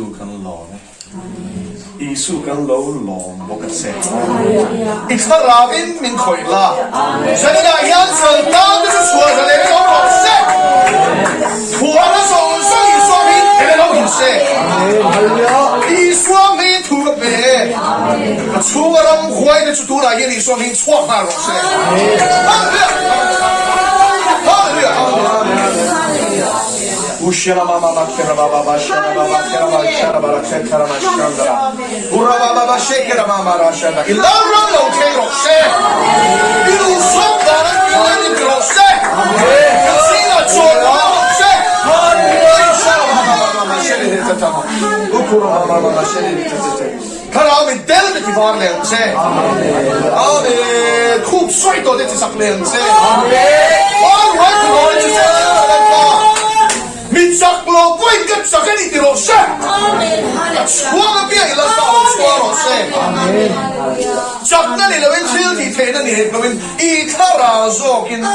Isu kan lawm e. Isu kan lo lawm bawk a che. I thlarau in min khawih la. Zaninah hian sal tan te chu chhuah za leh awm rawh se. Thuahna zawng zawng Isua hming pe leh awm se. Isua hming thu ka pe e. Ka chhunga ram huai te chu tunah hian Isua hming chhuak nghal rawh se. Hallelujah! Hallelujah! I lo ram lo thleng rawh se, i duhsawm dan an tih lai ni ti rawh se, ka zingah chawl lo rawh se. Thlarau mit del te ti var leh ang che. Amen. Khup sawi tawh te chi sak leh ang che. Amen. Ruai thu dawn chu che Lalpa. Mi chak lo pawhin ka chak a ni ti rawh se. Ka chhuang apiang i Lalpa lo chhuang rawh se. Chakna ni loin thil tih theihna ni hek loin i thlarau zawkin le.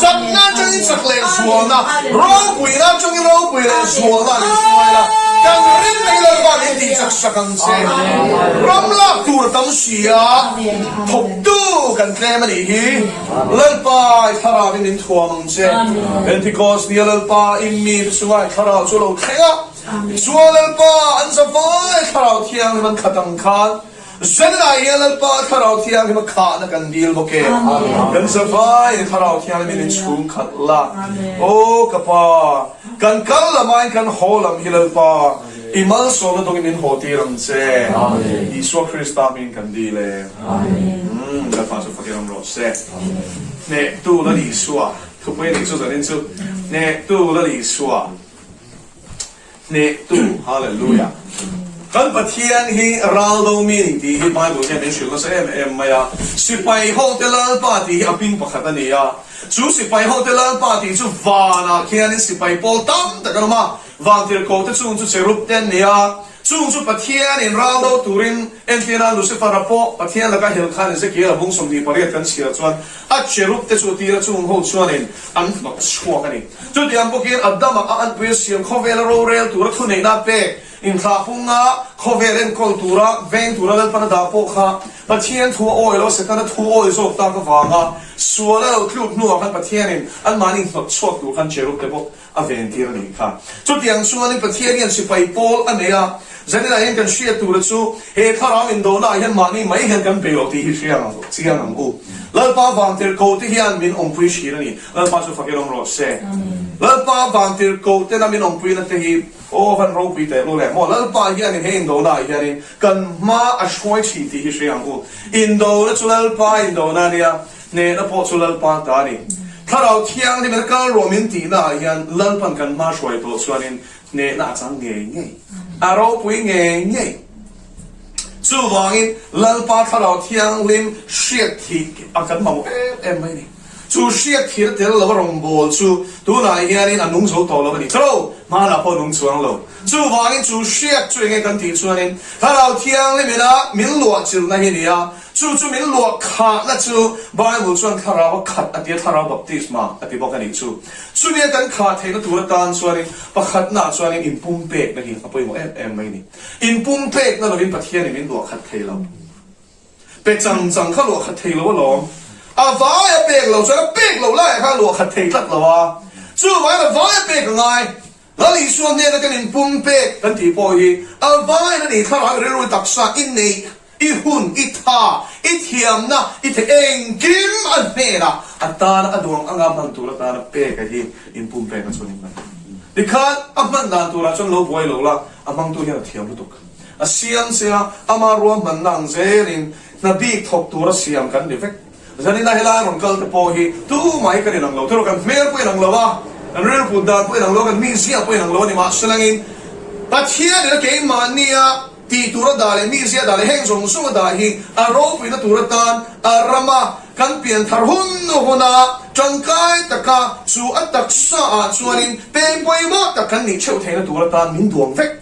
Chakna atangin chak leh zualna, ropuina atangin ropui leh zualna an inhruai la. Kan rin mai Lalpa min tih chak sak ang che. Ram lak tur a tam si a, thawktu kan tlem a nih hi. Lalpa i thlarauin min thuam ang che. Pentikos nia Lalpa i mite chunga i thlarau chu a lo thleng a. Tichuan Lalpa an zavai thlarau thianghlim an khat ang khan Zenah hian Lalpa thlarau thianghlim a khahna kan dil bawk e. Kan zavai thlarau thianghlim in inchhung khat la. Aw ka pa, kan kal lamain kan haw lam hi Lalpa i malsawmna dawngin min haw tir ang che. Isua Krista hmingin kan dil e. Lalpa chu fakin awm rawh se. Hnehtu Lal Isua, thupui a nih chu zanin chu, Hnehtu Lal Isua. Hnehtu, Hallelujah! Kan Pathian hi ral do mi ni tih hi Bible hian min hrilh nasa em em mai a. Sipai hote Lalpa tih hi a ping pakhat a ni a. Chu sipai hote Lalpa tih chu vanah khianin sipai pawl tam tak an awm a. Vantirhkohte chung chu cherub te an ni a. Chung chu Pathianin ral do turin entirna Lucifer-a pawh Pathian laka hel khan Ezekiel-a bung 28 kan chhiar chuan a cherub te chu tira chung ho chuanin an hnawt chhuak a ni. Chutiang bawkin Adama a anpui a siam khawvela rorel tura thuneihna a pek, inthlahpunga khawvel enkawl tura veng tura Lalpan a dah pawh kha Pathian thu a awi lo, Setana thu awi zawk tak avanga sual a lo tluk hnuah khan Pathianin anmahni hnawt chhuak tur khan cherub te bawk a ventir a nih kha. Chutiang chuanin Pathian hian sipai pawl a nei a, zaninah hian kan hriat tura chu he thlarau indonaah hian mahni mai hian kan bei lo tih hi hria ang chiang ang u. Lalpa vantirhkoh te hian min awmpui thin a ni. Lalpa chu fakin awm rawh se. Lalpa vantirhkoh tena min awmpuina te hi aw van ropui teh lu le maw. Lalpa hianin he indonaah hianin kan hma a hruai thin tih hi hria ang u. Indona chu Lalpa indona a nia. Hnehna pawh chu Lalpa ta a ni. Thlarau Thianghlim in a kal ruah min tihna ah hian Lalpan kan hma hruai tawh chuanin hnehna a chang ngei ngei, a ropui ngei ngei. Chuvangin Lalpa Thlarau Thianghlim hriat thih a kan mamawh em em mai a ni. Chu hriat thih a tel lo a rawngbâwl chu tunah hianin a nung zo tawh lo a ni. Thlarau hmanah pawh a nung chuang lo. Chuvangin chu hriat chu enge kan tih chuanin Thlarau Thianghlim ina min luah chilhna hi a ni a. Chu chu min luah khahna chu Bible chuan thlarau a khat a ti a, thlarau baptisma a ti bawk a nih chu. Chumi a kan khah theihna tur atan chuanin pakhatnaah chuanin inpumpekna hi a pawimawh em em mai a ni. Inpumpekna lovin Pathianin min luah khat thei lo. Pe chang chang kha luah khat thei lo alawm. A vai a pek lo chuan a pek loh laiah khan a luah khat thei tlat lo a. Chuvangin a vai a pek a ngai. Lal Isua hnena kan inpumpek kan tih pawh hi a vaiin a ni thlarau rilru taksa i neih I hun, i tha, i thiamna, i the engkim a hnenah a tana a duang anga hman tur atana pek a hi inpumpek a chuan in hman. Tikhan a hman dan turah chuan lo buai lo la, a hmangtu hian a thiam lutuk. A siam che a, ama ruahmanna ang zelin hna bik thawk tura siam kan ni vek. Zanina helai rawn kal te pawh hi tumah hi kan inang lo thei lo, kan hmel pawh inang lo a, kan rilru dan pawh inang lo a, kan mizia pawh inang lo a ni mahselangin Pathianin a keimahnia Tih tura dah leh mizia dah leh heng zawng zawng a dah hi a ropuina tur atan a rama kan pian thar hun huna tangkai taka chu a taksa ah chuanin peng pawimawh tak kan nih theuh theihna tur atan min duang vek.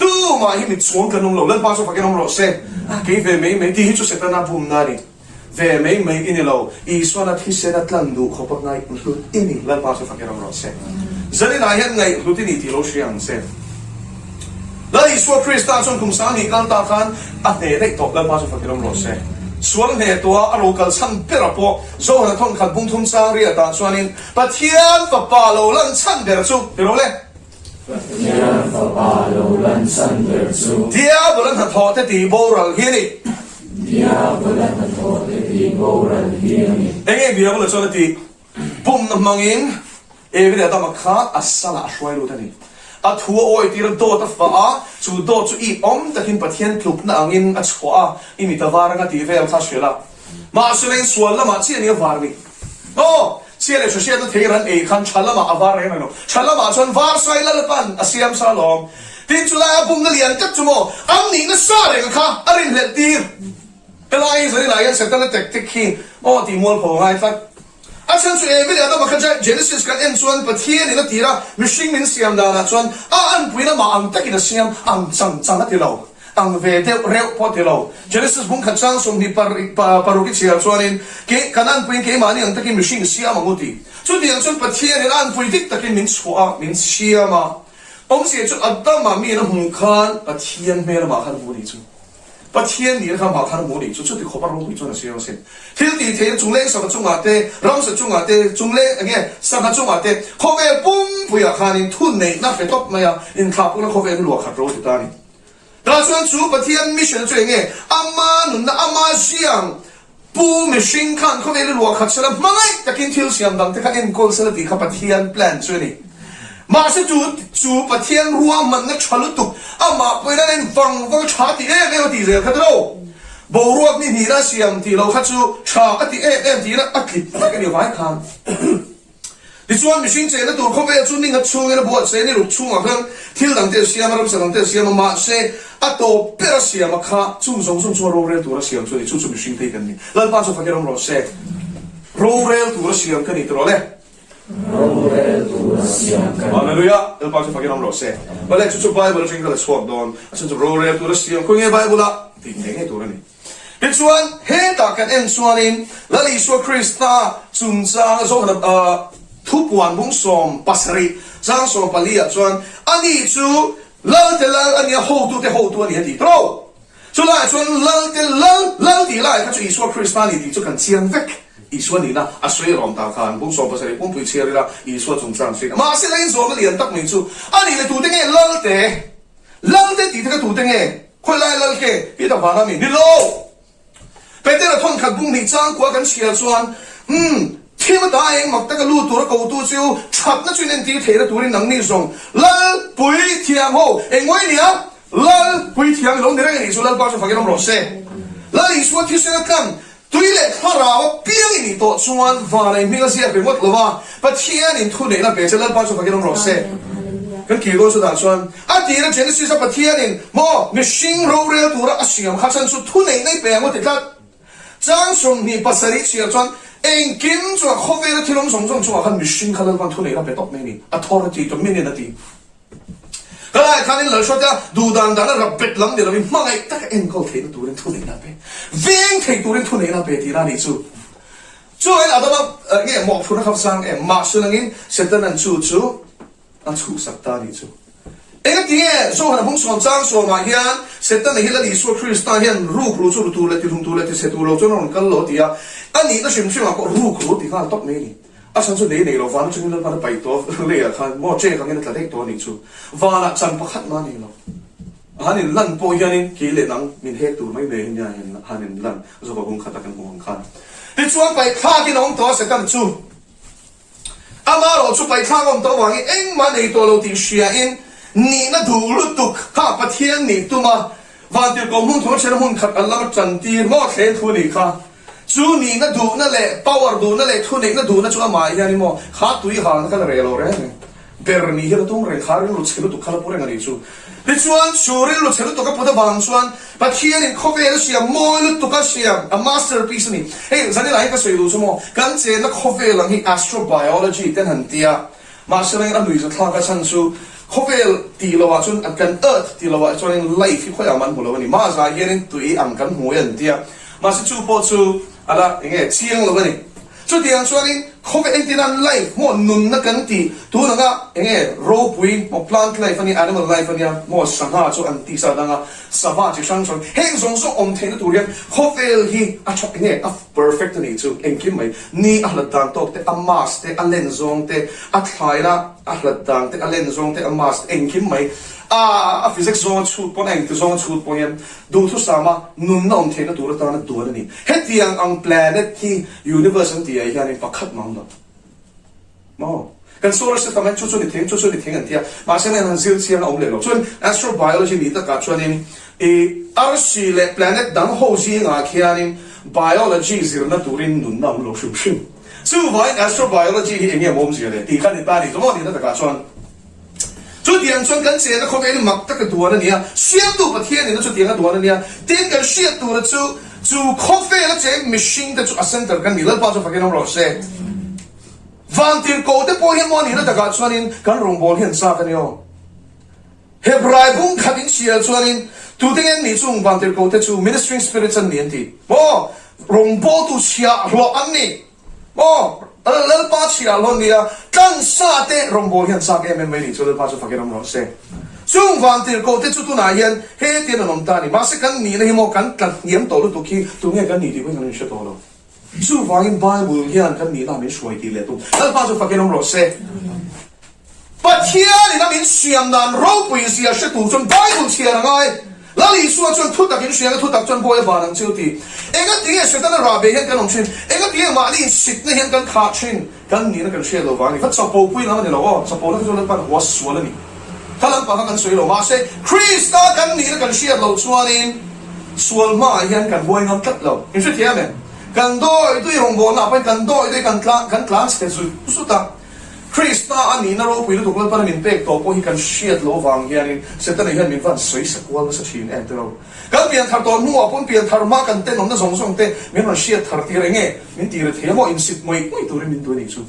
Tumah hi mit chhuang kan awm lo, Lalpa chu fakin awm rawh se, kei ve mai mai tih hi chu Setana bumna a ni. Ve mai mai i ni lo, Isuan a thisen a tlan duh khawp a ngaihhlut i ni, Lalpa chu fakin awm rawh se. Zaninah hian ngaihhlut i ni tih lo hria ang che. Isua Krista chuan kum 10,000 kal ta khan a hneh daih tawh. Lalpa chu fakin awm rawh se. Sual hneh tua a ro kal chhan bera pawh Johana thawn khat bung thum chang riatah chuanin Pathian Fapa lo lan chhan ber chu ti ro le. Pathian Fapa lo lan chhan ber chu. Diabola hnathawh te tih boral hi a ni. Diabola hnathawh te tih boral hi a ni. Enge Diabola chuan a tih? Pumna hmangin Evi leh Adama kha a salah a hruai lut a ni. A thu a awi tir a, dawt a fah a, chu dawt chu ip awm takin Pathian tlukna angin a chhuah a, i mit a var anga tih vel kha a hrilh a. Mahse leng sual lamah chiah ni a var ni. Aw! Chhia leh hruhriatna thei ran ei khan tha lamah a var reng reng lo. Tha lamah chuan var sai Lalpan a siam sa alawm. Tin chu laia bumna lian tak chu maw an nihna sa reng kha a rinhlelh tir. Helai hi zanin ah hian Setana tactic hi aw tih mualpho a ngai tlat. A chhan chu Evi leh Adama kha Genesis kan en chuan Pathian in a tir a, mihring min siam danah chuan a anpuiin amah ang takin a siam ang chang chang a ti lo. Ang ve deuh reuh pawh ti lo. Genesis bung khat chang 26 i chhiar chuanin, Kei, kan anpuiin keimahni ang takin mihring siam ang u ti. Chutiang chuan Pathianin a anpui dik takin min chhuah a, min siam a. Awmzia chu Adama miin a hmuh khan Pathian hmel amah khan a hmu nih chu. Pathian nihna kha amah khan a hmu nih chu. Chuti khawpa ropui chuan a siam asin. Thil tih theihna chungleng sava chungah te, ramsa chungah te, chungleng eng nge sangha chungah te, khawvel pumpuiah khanin thunneihna hre tawp mai a, inthlahpukna khawvel hi luah khat ro ti ta a ni. Tah chuan chu Pathian mission chu eng nge? Ama nunna, ama ziang pu mihring khan khawvel i luah khat sela hmangaih takin thil siam dang te kha enkawl sela tih kha Pathian plan chu a ni. Mahse chu chu Pathian ruahmanna tha lutuk amah pawhin an en vang vang a tha ti em em a tih zel kha tilo. Boruak ni hnihna a siam tih lo kha chu tha a ti em em tiin a tlip vek a ni vai khan. Tichuan, mihring chenna tur khawvel chu ninga chhungin a buatsaih a ni, ruk chhungah khan thil dangte a siam a, ramsa dangte a siam a, mahse, a tawp ber a siam a kha chung zawng zawng chunga rorel tur a siam chu a ni, chu chu mihring te hi kan ni. Lalpa chu fakin awm rawh se. Rorel tur a siam ka ni tawh le. Rorel tur a siam ka ni. Hallelujah! Lalpa chu fakin awm rawh se. Awle, chu chu Bible atangin ka la chhuak dawn. A chhan chu rorel tur a siam khawi nge Bible-ah tih ngei ngei tur a ni. Tichuan, hetah kan en chuanin Lal Isua Krista chungchanga Johana thupuan bung 17 chang 14 ah chuan ani chu Lalte Lal a nia, hotute hotu a ni a ti tawh. Chulaiah chuan Lalte Lal, Lal tih laiah kha chu Isua Krista a ni tih chu kan chiang vek. Isua nihna a sawi alawm ta khan bung 70 pumpui chhiar ila Isua chungchang sawi ta. Mahse, la inzawmna lian tak mai chu a nih leh tute nge Lalte? Lalte tih te kha tute nge? Khawi lai lal ke hi ta vana mi ni lo. Petera thawn khat bung hnih chang kua kan chhiar chuan, Umm, thim ata eng mak taka lut tura kotu chu thatna chu in entir theihna turin nangni zawng Lal pui thiam ho engmawih nia Lal pui thiam i lo ni reng a nih chu Lalpa chu fakin awm rawh se. Lal Isua thisen a tlang tui leh thlarau a piang i nih tawh chuan van ei hming a ziak ringawt lo va, Pathianin thu neihna pe che Lalpa chu fakin awm rawh se. Kan kir dawn chutah chuan a tira Genesis a Pathianin maw mihring rorel tura a siam kha chhan chu thu neihna i pe ang u ti tlat. Chang 27 chhiar chuan engkim chungah khawvela thil awm zawng zawng chungah khan mihring kha Lalpan thu neihna pe tawp mai a ni, authority, dominion a ti. Ka laiah khanin Lalhrawta duh dan dana rap bet lam ni lovin hmangaih taka enkawl theihna turin thuneihna a pe. Veng thei turin thuneihna a pe tihna a nih chu. Chuan Adama nge mawhphurhna kha sang em? Mahse langin Setana'n chu chu a chhuhsak ta a nih chu. Engati nge Johana bung sawm chang sawmah hian Setana hi Lal Isua Krista hian rukru chu ru tur leh tihlum tur leh tichhe tur lo chuan a rawn kal lo a ti a, a nihna hrim hrimah pawh rukru a ti nghal tawp mai a ni. A chhan chu nei nei lo, van atangin Lalpan a paih tawh a, leiah khan maw ṭek angin a tla daih tawh a nih chu. Vanah chan pakhat mah a nei lo. A han in lan pawh hianin kei leh nang min hek tur mai mai hi nia han in lan zawk a bung khata kan hmuh ang khan. Tichuan paihthlakin a awm tawh a Satan chu amarawh chu paihthlak a awm tawh avangin engmah nei tawh lo tih hriain nihna duh lutuk kha Pathian nih tuma vantirhkoh hmun thum a ṭhen a hmun khat an lama ṭantir maw thleng thu a nih kha. Chu nihna duhna leh power duhna leh thuneihna duhna chu amah hian in maw kha tui halna kha la reh lo reng reng. Ber nih hian a tum reng kha rilru chhe lutuk kha la pu reng a nih chu. Tichuan chu rilru chhe lutuk a put avang chuan Pathianin khawvel a siam mawi lutuk a siam a masterpiece a ni. Hei zanilai hi ka sawi duh chu maw kan chenna khawvel ang hi astrobiology ten han tia Mahse reng a nuihza thlak a chhan chu khawvel tih loh ah chuan kan earth tih loh ah chuanin life hi khawiah man hmu lo a ni. Mars ah hianin tui ang kan hmu e an tia. Mahse chu pawh chu a la eng nge chiang lo a ni. Chutiang chuanin Khawvel entir nan life maw nunna kan tih tun anga enge ropui maw plant life ania animal life ania maw sangha chu an tisa dang a sava chi hrang hrang heng zawng zawng awm theihna tur hian khawvel hi a tha enge a perfect a nih chu engkim mai ni a hlat dan tawk te a mass te a len zawng te a thlaina a hlat dan te a len zawng te a mass te engkim mai a a physics zawnga chhut pawn a engti zawnga chhut pawh hian duhthusama nunna awm theihna tur atana duan a ni. Hetiang ang planet hi Universe an tih ah hianin pakhat mah awm lo. Maw? Kan solar system ah hian chu chu ni thing, chu chu ni thing an ti a, mahse heng han zir chiang a awm leh lo. Chuan astrobiology ni takah chuanin i arsi leh planet dang ho zingah khianin biology zirna turin nunna awm lo hrim hrim. Chuvangin astrobiology hi enge awm awmzia le tih kha ni ta a ni. Chumawh nihna takah chuan Chutiang chuan kan chenna khawvel hi mak taka duan a ni a, Siamtu Pathian ina chutiang a duan a ni a, tin kan hriat tura chu chu khawvela cheng mihring te chu a center kan ni, Lalpa chu fakin awm rawh se. Vantirhkoh te pawh hian maw nihna takah chuanin kan rawngbâwl hi an châk a ni aw. Hebrai bung khat in chhiar chuanin tute nge an nih chung vantirhkoh te chu ministering spirits an ni an ti maw, rawngbâwltu chhiahhlawh an ni. Aw, Lalpa chhiah hlawh nia, tlansa te rawngbâwl hian châk em em mai nih chu Lalpa chu fakin awm rawh se. Chung vantirhkoh te chu tunah hian hetian an awm ta a ni. Mahse kan nihna hi maw kan tla hniam tawh lutuk hi tunge kan nih tih pawhin kan inhre tawh lo. Chuvangin Bible hian kan nihna min hruai tih leh tum. Lalpa chu fakin awm rawh se. Pathianin a min siam dan ropui zia hre tur chuan Bible chhiar a ngai. Lal Isua chuan thutak in hriang a thutak chuan buai a van ang chu ti. Enga tinge Setana rah bei hian kan awm thin? Enga tinge mahni insitna hian kan khah thin? Kan nihna kan hriat lo vang a ni. Va chapo pui lam a ni lo aw. Chapona kha chu Lalpan hua sual a ni. Kha lampang kha kan sawi lo. Mahse Krista kan nihna kan hriat loh chuanin sual hmaah hian kan huai ngam tlat lo. In hrethiam em? Kan dawi tui rawngbawlna ah pawhin kan dawi tui kan tlang kan tlang chhe zut zut a. Krista a nihna ropui lutuk Lalpana min pek tawh pawh hi kan hriat loh vang hianin Setana hian min van sawi sa kual nasa thin em tiro. Kan pianthar tawh hnuah pawn pianthar hma kan tenawmna zawng zawng te min rawn hriat thar tir enge min ti rethei a maw insit ngawih ngawih turin min duh a nih chu.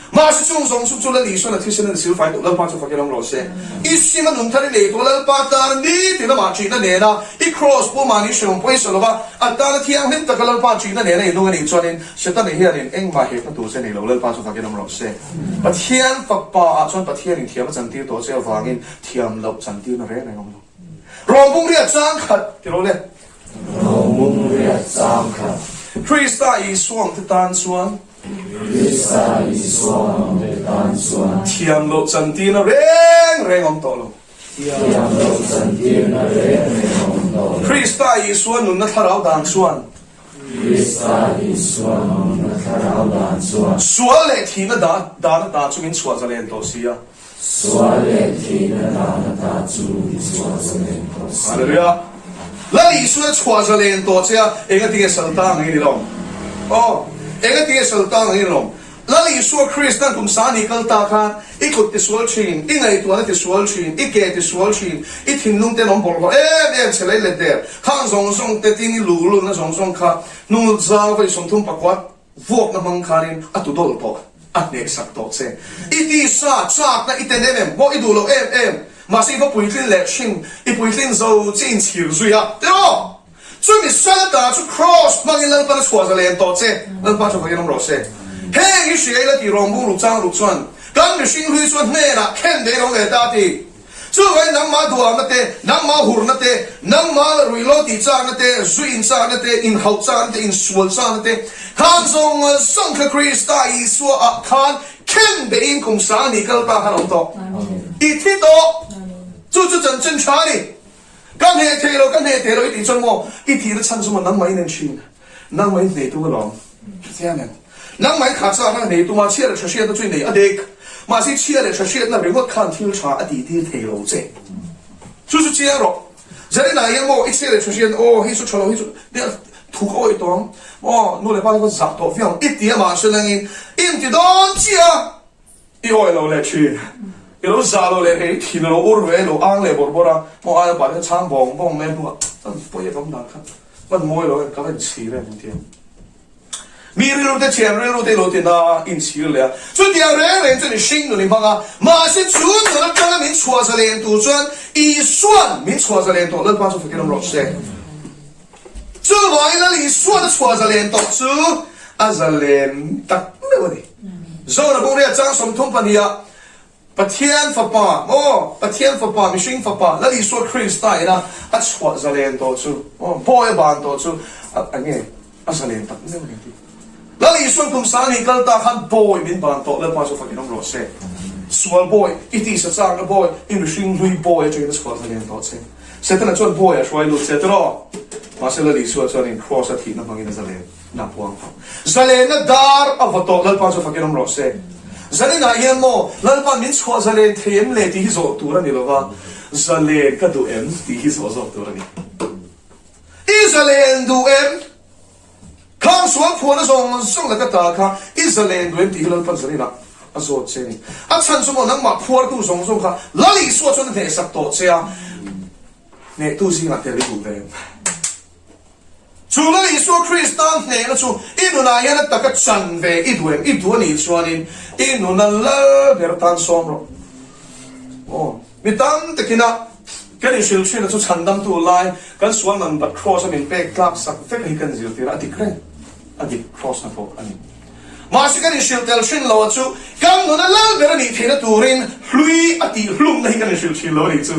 Mahse chung zawng chu chu Lal Isuan a thisen a ni silfai tawh Lalpa chu fakin awm rawh se. I sim a nun thar i nei tawh Lalpa tan nitin amah ṭihna nena i kraws pawh mahni hreawm pawh i sa lova a tana thianghlim taka Lalpa ṭihna nena i nung a nih chuanin Setana hianin engmah hekna tur che nei lo, Lalpa chu fakin awm rawh se. Pathian fapa ah chuan Pathianin thiam a chantir tawh che avangin thiam loh chantirna reng reng awm lo. Rawng riat chang khat ti rawh le. Rawng riat chang khat. Krista Isua ang te tan chuan. Krista Isua ang te tan chuan. Thiam loh chantirna reng reng awm tawh lo. Thiam loh chantirna reng reng awm tawh lo. Krista Isua nunna thlarau dan chuan. Krista Isua nunna thlarau dan chuan. Sual leh thihna dan ata chu min chhuah zalen tawh si a. Sual leh thihna dan ata chu min chhuah zalen tawh si a. Hallelujah. Lal Isua chhuah zalen tawh che a, engatinge saltang ang i ni lo? Aw, engatinge saltang ang i ni lo? Lal Isua Kristan kum sani kal ta khan i kut ti sual thin, i ngaihtuahna ti sual thin, i ke ti sual thin, i thinlung ten awm bawlhhlawh em em che lei let der khang zawng zawng te tin i luhlulna zawng zawng kha hnung zau vawi 34 vuakna hmang khanin a tu dawl tawh, a hnehsak tawh che. I tisa chakna i ten em em maw i duh loh em em, mahse i va puitlin leh thin, i puitlin zo che inchhir zui a, tiraw? Chumi Santa chu Kraws hmangin Lalpan a chhuah zalen tawh che, Lalpa chu vawiin awm rawh se. Heng hi hria ila tih rawngbung ruk chang ruk chuan kan mihring hlui chuan hnenah khen daih lo leh ta ti. Chuvangin nangmah duamna te, nangmah hurna te, nangmah ruihlo tih chakna te, zu in chakna te, inhauh chakna te, insual chakna te, khang zawng zawng kha Krista Isua ah khan khen beihin kum sang ni kal ta khan a awm tawh. I thi tawh. Chu chu chanchin tha a ni. Ka hneh thei lo, ka hneh thei lo i tih chuan maw i tihna chhan chu maw nangmah in en thin, nangmah in hneh tum alawm. Hrethiam em? Nangmah in kha chak a hneh tum a, chhia leh tha hriatna chu i nei a dek. Mahse chhia leh tha hriatna ringawt khan thil tha a tih tir thei lo che. Chu chu chiang rawh. Zarina hian maw i chhia leh tha hriatna aw hei chu tha lo hei chu thu ka awih tawh ang maw nu leh pa te kha zah tawh viau ang i ti a mahse nangin i inti dawn chiah a. I awi lo leh thin. I lo zah lo leh hei thin a lo ur ve, lo ang leh bawrh bawrh a, maw aia pah te chhang vawng vawng mai a hnuah chuan pawi a kam dan kha hman mawi lo em ka va inchhir em engti ang. Mi rilru te thian rilru te i lo ti na a, inchhir leh a, chutiang reng reng chuan i hring nun i hmang a, mahse chu nun atanga min chhuah zalen tur chuan Isuan min chhuah zalen tawh Lalpa chu fakin awm rawh se. Chuvangin Lal Isuan a chhuah zalen tawh chu a zalen tak meuh a ni. Zona Bungria chang 32 ah Pathian Fapa, maw, Pathian Fapa, mihring Fapa, Lal Isua Krista ina a chhuah zalen tawh chu, maw, bawi a ban tawh chu, a, enge, a zalen tak meuh a ni tih. Lal Isuan kum sang hi kal ta khan bawi min ban tawh, Lalpa chu fakin awm rawh se. Sual bawi, i tisa chakna bawi, i mihring hlui bawi atangin a chhuah zalen tawh che. Setana chuan bawi a hruai lut che tiraw? Mahse Lal Isua chuanin Kraws a thihna hmangin a zalen. Na puang tawh. Zalenna dar a vaw tawh, Lalpa chu fakin awm rawh se. Zalenah hian maw Lalpa'n min chhuah zalen thei em le tih hi zawh tur a ni lo va, zalen ka duh em tih hi zawh zawk tur a ni. I zalen duh em? Khang sual phuahna zawng zawng laka ta kha i zalen duh em tih hi Lalpa'n zalenah a zawt che a ni. A chhan chu maw nangmah phuartu zawng zawng kha Lal Isua chuan a hnehsak tawh che a, hnehtu zingah tel i duh ve em? Chu Lal Isua Krista hnehna chu i nunah hian a taka chan ve i duh em? I duh a nih chuanin i nuna lal ber tan sawm rawh. Aw, mi tam takina kan inhrilh thinna chu chhandamtu lai kan sual man bat Kraws a min pek tlak sak vek hi kan zirtir a, a dik reng, a dik Kraws hna pawh a ni. Mahse kan inhrilh tel thin lo a chu kan nuna lal ber a nih theihna turin hlui a tih hlumna hi kan inhrilh thin lo a nih chu.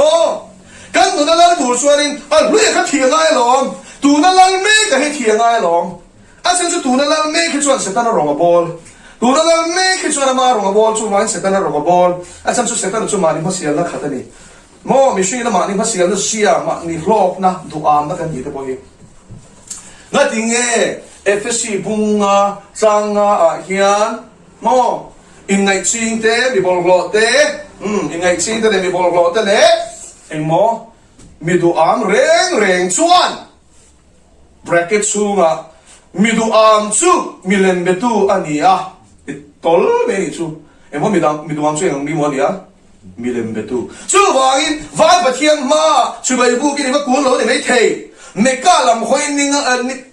Maw? Kan nuna lal tur chuanin a hluia kha thih a ngai alawm, tuna lal mek a hi thih a ngai alawm. A chhan chu tuna lal mek hi chuan Setana rawng a bawl. Tuna lal mek hi chuan ama rawng a bawl, chuvangin Setana rawng a bawl. A chhan chu Setana chu mahni hmasialna khat a ni. Maw, mihringin a mahni hmasialna zia, mahni hlawkna, duhamna kan tih te pawh hi. Ngatinge Efesi bunga tlanga ah hian Maw? Inngaihching te, mi bawlhhlawh te, umm, inngaihching te leh mi bawlhhlawh te leh engmaw mi duham reng reng chuan bracket chhungah mi duham chu mi lem betu a ni a, i tawl mai a nih chu. Engmaw mi dang, mi duham chu eng ang mi maw a ni a? Milem betu. Chuvangin, Vai Pathian hmaah chibai bukin i va kun lo ni maithei. Mecca lam hawi ni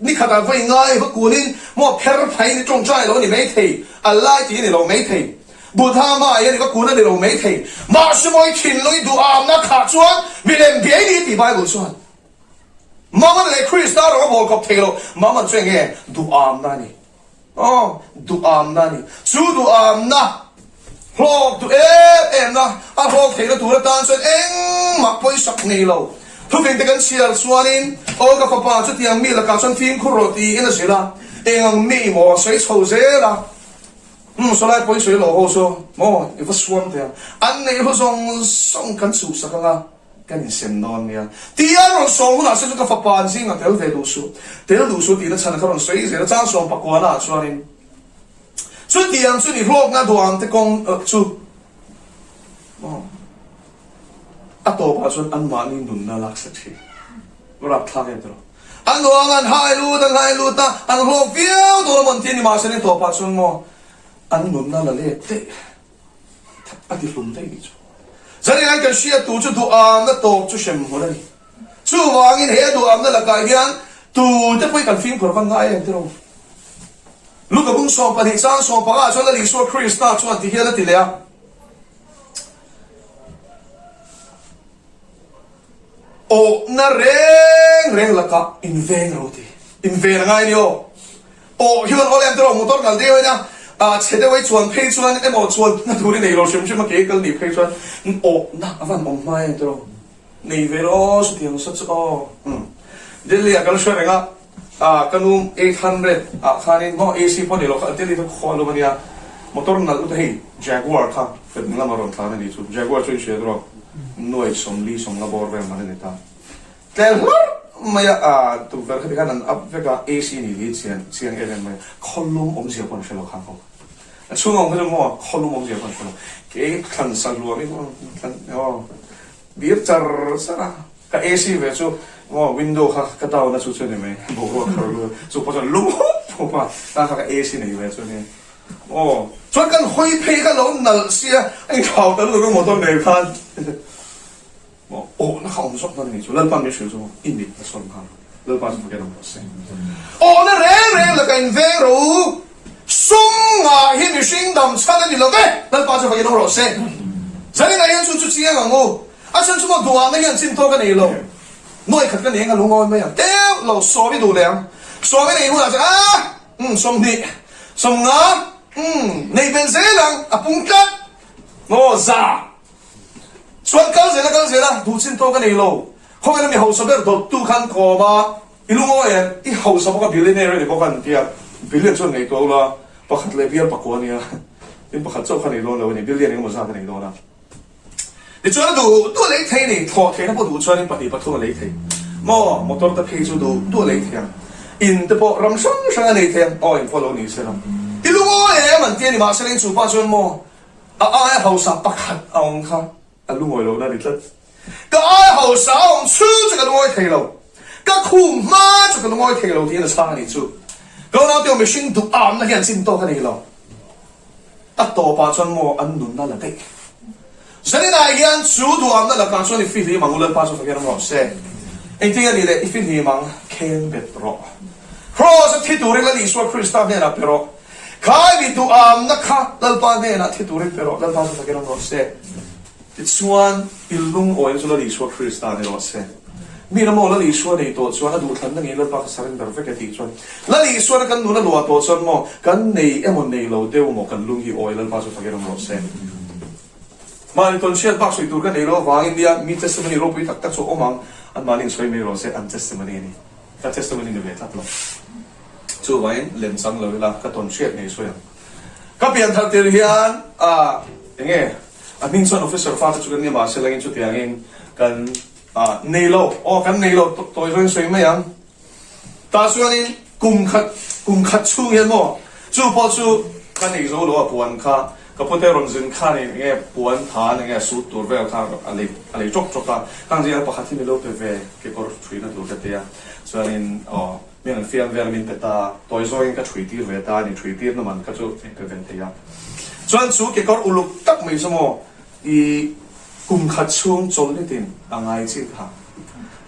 ni khatah vawi ngai i va kunin maw pher phaiin i tawngtai lo ni maithei. A lai tih a ni lo maithei. Buddha hmaah hian i va kun a ni lo maithei. Mahse maw i thinlung i duhamna khah chuan milem biai ni tih Bible chuan Mammon leh Krista rawng a bawl khawp thei lo. Mammon chu enge? Duhamna a ni. Aw, duhamna a ni. Chu duhamna hlawk duh em em na, a hlawk theihna tur atan chuan engmah pawisak nei lo. Thufing te kan chhiar chuanin, Aw ka fapa, chutiang mi lakah chuan fimkhur rawh tiin a zilh a, eng ang mi maw a sawi chho zel a. Umm, sawlai pawi sawi lo ho chu maw i va suam teh ang. An neih hlu zawng zawng kan chhuhsak ang a. Kan insem dawn nia. Tih a rawn sawm hunah se chu ka fapa an zingah tel ve duh suh. Tel duh suh tihna chhan kha rawn sawi zel a, chang sawm pakuana ah chuanin chutiang chu ni hlawkna duang te kawng chu maw a tawpah chuan anmahni nunna laksa thin. Rapthlak em tawh. An duang an hai lut an hai lut a, an hlawk viau dawn a maw an ti a ni mahse ni tawpah chuan maw an nunna la let daih. A ti hlum daih nih chu. Zanin kan hriat tur chu duhamna tawp chu hrem hmun a ni. Chuvangin he duhamna lakah hian tute pawhin kan fimkhur van ngai em tiraw? Luka bung 12 chang 15 ah chuan Lal Isua Krista chuan ti hian a ti leh a. Awhna reng reng lakah inveng ro ti. Inven a ngai a ni aw. Awh hian aw lem tiraw motor kal deuh ina ah chhe deuh ai chuan phei chuan emaw chuan na tur i nei lo hrim hrim a ke kal nih phei chuan awhna a van awm hma em tiraw. Nei ve lo chutiang sa chu aw. Umm Delhi ah kan hre reng a ah ka nu 800 ah khanin maw AC pawh ni lo kha Delhi kha khaw alum ania motor nalh lutuk hei Jaguar kha ka ding lama rawn tlan a nih chu Jaguar chu in hria tiraw nuai 40 sawmnga bawr vel man a ni ta. Tlel hlarh mai a, ah tukverh kha tikhan an up vek a, AC nih hi chian chiang em em mai a, khawlum awmzia pawh an hre lo kha ho. A chhung a awm kha chu maw khawlum awmzia pawh an hre lo. Kei thlan sa hluam i thlan aw dir char char a, ka AC ve chu maw window kha ka down a chu chu a ni mai, boruak kha rawn lut chu pawh chuan lum hup hup a, ta kha ka AC nei ve chu a ni. Aw chuan kan hawi phei kha lo nalh sia, a inthlau ta lutuk a motor nei khan. Maw awhna kha awm zawk dawn a nih chu Lalpa min hrilh chu maw i mit a sawn nghal Lalpa chu fakin awm rawh se. Awhna reng reng laka in veng rawh u, sum ngah hi mihring dam chhan a ni lo ve, Lalpa chu fakin awm rawh se. Zanin ah hian chu chu chiang ang u, a chhan chu maw duhahna hian chin tawk a nei lo, nuai khat ka nei anga lungawi mai ang, teuh lo sawm i duh leh ang, sawm i nei hunah chuan aah umm 20, 50. Umm, nei belh zel ang, a pung tlat. Maw, za. Chuan kal zel a kal zel a, duh chin tawk a nei lo. Khawvel a mi hausa ber dawttu khan kawm a, i lungawi em? I hausa bawk a, billionaire a ni bawk a an ti a. Billion chuan ngaihtuah ula, pakhat leh bial pakua a nia. Tin, pakhat chauh kha nei dawn lo a ni, billion engemaw zat a nei dawn a. Tichuan a duh duh a lei thei a ni, thlawh theihna pawh duh chuanin pahnih pathum a lei thei. Maw, motor te phei chu duh duh a lei thei ang. In te pawh ram hrang hrang a nei thei ang. Aw, in pawh lo ni se la. I lungawi em an ti a ni, mahse leng chu pa chuan maw, a aia hausa pakhat a awm kha a lungawi lohna a ni tlat. Ka aia hausa a awm chhung chu ka lungawi thei lo, ka khum hma chu ka lungawi thei lo tiin a chhang a nih chu. Ka unaute aw mihring duh amna hian chin tawk a nei lo. A tawpah chuan maw an nunna la daih. Zaninah hian chu duhamna lakah chuan i fihlim ang u Lalpa chu fakin awm rawh se. Engtin nge ni le i fihlim ang? Kheng bet rawh. Kraws a thi turin Lal Isua Krista hnenah pe rawh. Khai mi duhamna kha Lalpa hnenah thi turin pe rawh Lalpa chu fakin awm rawh se. Tichuan, i lungawina chu Lal Isua Krista ni rawh se. Mi ram aw Lal Isua nei tawh chuan a duhthlanna ngei Lalpa ka surrender vek e tih chuan Lal Isuana kan nun a luah tawh chuan maw kan nei emaw nei lo deuh maw kan lung hi awi Lalpa chu fakin awm rawh se. Mahni tawn hriat bak sawi tur ka nei lo avangin nia mi testimony ropui tak tak chu awm ang anmahni in sawi mai rawh se an testimony a ni. Ka testimony ni ve tlat lo. Chuvangin lemchang lo ila ka tawn hriat ngei sawi ang. Ka pian thar tir hian ah enge a hming chuan officer fate chu kan ni mahse langin chutiangin kan ah nei lo aw kan nei lo tawi zawngin sawi mai ang tah chuanin kum khat kum khat chhung hian maw chu pawh chu ka nei zo lo a puan kha ka pute rawn zin khan in enge puan than enge suit tur vel kha a lei a lei tawk tawk a khang zingah pakhat hi milo pe ve kekawr thuina tur ka tia chuanin aw Min an fiam vel min pe ta, tawi zawngin ka ṭhui tir ve ta a ni, ṭhui tirna man kha chu min pe ve thei a. Chuan chu kekawr uluk tak mai chu maw i kum khat chhung chawlhnitin a ngai chi kha.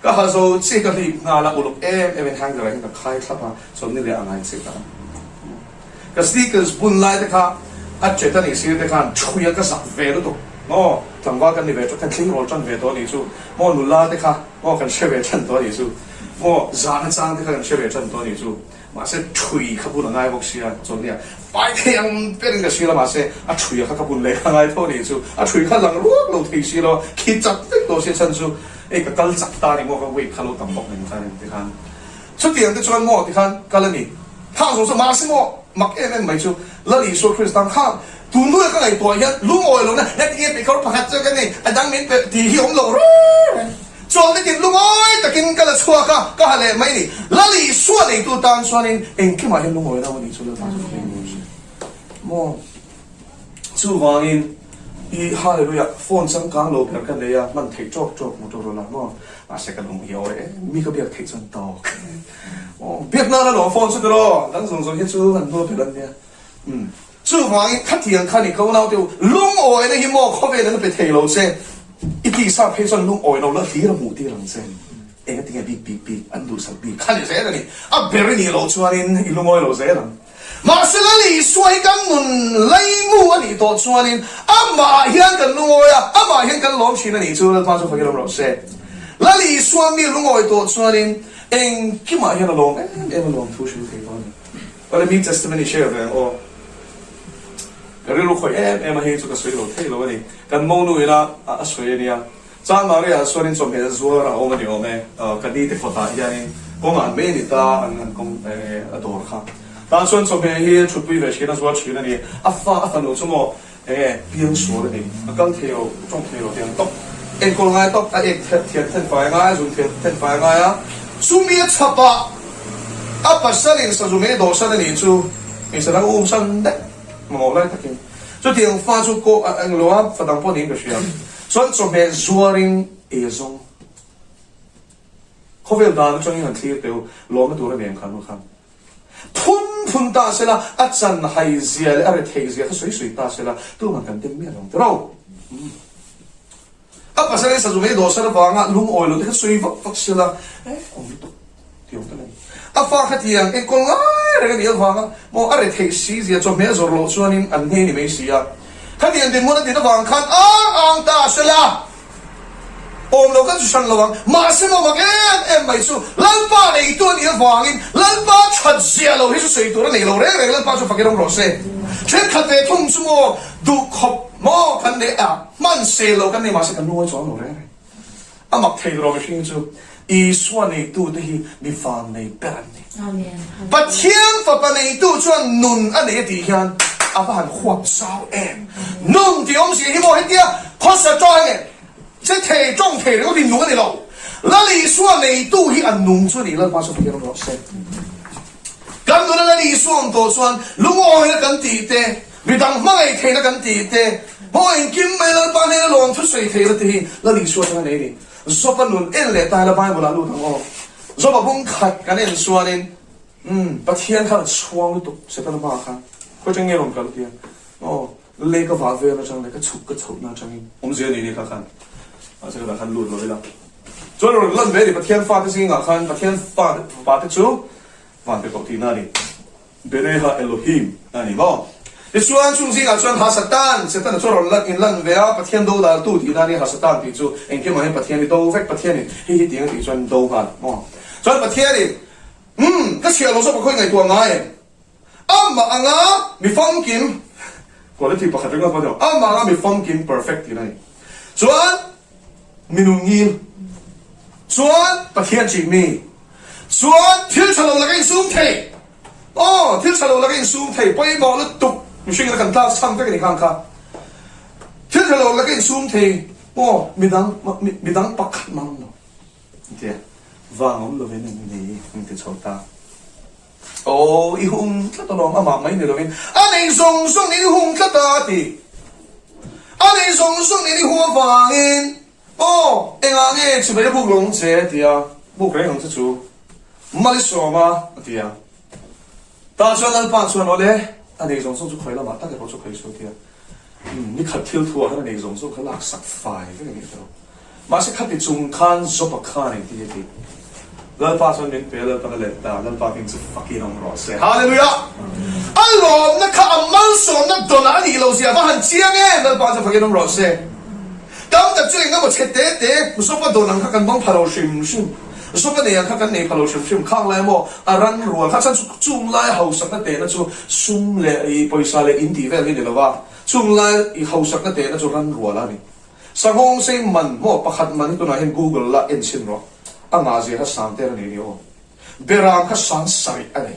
Ka ha zo chi ka hlip nghal a, uluk em em in hanger ah hian ka khai thlap a, chawlhni leh a ngai chi kha. Ka sneakers bun lai te kha a chet a nih sir te khan ṭhui a ka zak ve lutuk maw, tlangval kan ni ve ṭawk khan tleirawl ṭan ve tawh a nih chu maw, nula te kha maw kan hre ve ṭan tawh a nih chu. Maw zahna chang te kha kan hre ve tan tawh a nih chu. Mahse ṭhui kha bun a ngai bawk sia chuan nia fai thei ang berin ka hria la mahse a ṭhui a kha ka bun leh kha ngai tho a nih chu. A ṭhui kha lang ruak lo thei si lo a, khi chak vek tawh sia chhan chu ei ka kal chak ta a ni maw ka weight kha lo tam bawk nen khan ti khan chutiang te chuan maw ti khan kal a ni. Thang zawng chu mahse maw mak em em mai chu Lal Isua Krista kha tun hnuaia ka ngaihtuah hian lungawi lohna heti nge peihkawr pakhat chu ka nei a dang min pe tih hi awm lo reng reng. Chuan nitin lungawi takin ka la chhuak a, ka ha leh mai ni. Lal Isua neitu tan chuanin engkimah hian lungawi lo a nih chu Lalpa chu ka ring si. Maw? Chuvangin i Hallelujah phone changkang lo ber ka nei a, hman theih tawk tawk Motorola maw? Mahse ka lung hi a awi em, mi ka biak theih chuan tawk. Aw, biak nan alawm phone chu tiraw, dang zawng zawng hi chu han hnual ber an nia. Umm. Chuvangin khatiang kha ni ko naute u, lungawina hi maw khawvel an pe thei lo che, i tihsa phei chuan lungawi lo la hlir a hmuh tir ang che. Enga tinge bik bik bik an duhsak bik kha ni zel a ni. A ber i nih loh chuanin i lungawi lo zel ang. Mahse Lal Isua hi kan nun laimu a nih tawh chuanin amah hian kan lungawi a, amah hian kan lawm thin a nih chu Lalpa chu fakin awm rawh se. Lal Isua mi lungawi tawh chuanin engkimah hian a lawm em em a lawm thu hrilh thei tawh a ni. Awle mi testimony share ve ang aw. Ka rilru khawih em em a hei chu ka sawi lo thei lo a ni. Kan monu ina a sawi a nia. Chan Maria chuanin chawhmeh zuar a awm a ni awm e. Ka ni te kawtah hianin kawngah an mei a ni ta an an kawng a dawr kha. Tah chuan chawhmeh hi a thutpui ve thin a zuar thin a ni. A fa a fanu chu maw enge piang sual a ni. A kal thei lo, tawng thei lo tiang tawp. Enkawl ngai tawp, a ek thian then fai a ngai a, zun thian then fai a ngai a. Chumi a chhap a, a pasalin sazu mei dawhsan a nih chu hmeichhe dang um san daih mamawh lai takin. Chutiang fa chu kaw a eng lo a, fa dang pawh niin ka hria. Chuan chawhmeh zuarin ei a zawng. Khawvel dan atangin han thlir teh u, lawmna tur a nen khan u khan. Phun phun ta sela, a chan hai zia leh a rethei zia kha sawi sawi ta sela, tuman kan dem miah lo ang tiraw. A pasal in sazu mei dawhsan avanga lungawi lo te kha sawi vak vak sela, eh awm lutuk ti awm tak a ni. A fa kha tiang enkawl ngai reng a nih avanga maw a rethei si zia chawhmeh zawrh loh chuanin an hne ni mai si a. Khatiang dinhmun a din avang khan ang ang ta sela. Awm lo kan chu hran lo ang. Mahse maw mak em em mai chu Lalpa neitu a nih avangin Lalpa that zia lo hi chu sawi tur a nei lo reng reng Lalpa chu fakin awm rawh se. Thenkhat ve thung chu maw duh khawp maw kan nei a, hman sel lo kan nei mahse kan lungawi chuang lo reng reng. A mak thei rawh mihring chu Isua neitute hi mi vannei ber an ni. Pathian Fapa neitu chuan nun a nei a tih hian a va han huap zau em! Nun tih awmzia hi maw hetia khawsa tawng nge che thei tawng thei ringawt hi nung a ni lo. Lal Isua neitu hi a nung chu a ni Lalpa chu Pathian awm rawh se. Kan nuna Lal Isua awm tawh chuan lungawina kan tih te, Midang hmangaih theihna kan tih te, maw engkim mai Lalpa hnena lawm thusawi theihna te hi Lal Isua atanga nei a ni. Job-a nun en leh ta ila Bible-ah lut ang aw. Job-a bung khat kan en chuanin, umm, Pathian khan a chhuang lutuk Setana hmaah khan, khawi atang nge rawn kal tia, aw, lei ka vah vel atang leh ka chhuk ka chhohna atangin awmzia a ni ni kha khan, mahse ka dah khan lut lo ila. Chuan rawn lan ve a ni Pathian fate zingah khan Pathian fate fapa te chu van pe koh tihna a ni. Bereha Elohim a ni maw? Tichuan, chung zingah chuan Ha-Satan, Setana chu a rawn lan in lan ve a, Pathian do daltu tihna a ni, Ha-Satan tih chu engkimah hian Pathian i do vek, Pathianin hei hi tiang a tih chuan do nghal maw? Chuan Pathianin, Umm, ka chhiah lo zawk a khawi ngaihtuah ngai em? Amah anga mi famkim, quality pakhat ringawt pawh ni lo, amah anga mi famkim, perfect, tihna a ni. Chuan mi nun ngil, chuan Pathian chih mi, Chuan thil tha lo laka insum thei. Aw, thil tha lo laka insum thei pawimawh lutuk mihring ina kan tlak chhang vek a ni khang kha. Thil tha lo laka insum thei maw midang midang pakhat mang lo tia vang awm lovin an nei an ti chho ta. Aw, i hung tlat alawm amah mai ni lovin a nei zawng zawng nen i hung tlat a a ti. A nei zawng zawng nen i hung avangin Aw, engah nge chuvei a buk lo ang che? a ti a, Buk reng ang che chu Malisawma a ti a. Tah chuan Lalpa chuan, Awle, a nei zawng zawng chu khawi lamah tak erawh chu khawi suh a ti a. Umm, ni khat thil thuah khan a nei zawng zawng kha laksak fai vek a nih tawh. Mahse khati chung khan Job-a khan engti nge tih? Lalpa chuan min pe a, Lalpa ka let ta, Lalpa hming chu fakin awm rawh se. Hallelujah! A lawmna kha a malsawmna dawnah a nih loh zia va han chiang em! Lalpa chu fakin awm rawh se. Tam tak chu engemaw chhe te te Job-a dawn ang kha kan hmang pha lo hrim hrim. Job-a nei ang kha kan nei pha lo hrim hrim. Khang lai emaw a ran rual kha chuan chung lai hausakna tehna chu sum leh i pawisa leh in tih vel hi ni lo va, chung lai i hausakna tehna chu ran rual a ni. Sanghawng sei man maw pakhat man hi tunah hian Google la en chhin rawh. A ngah zia kha sang tel a nei ni aw. Beram kha sang sarih a nei.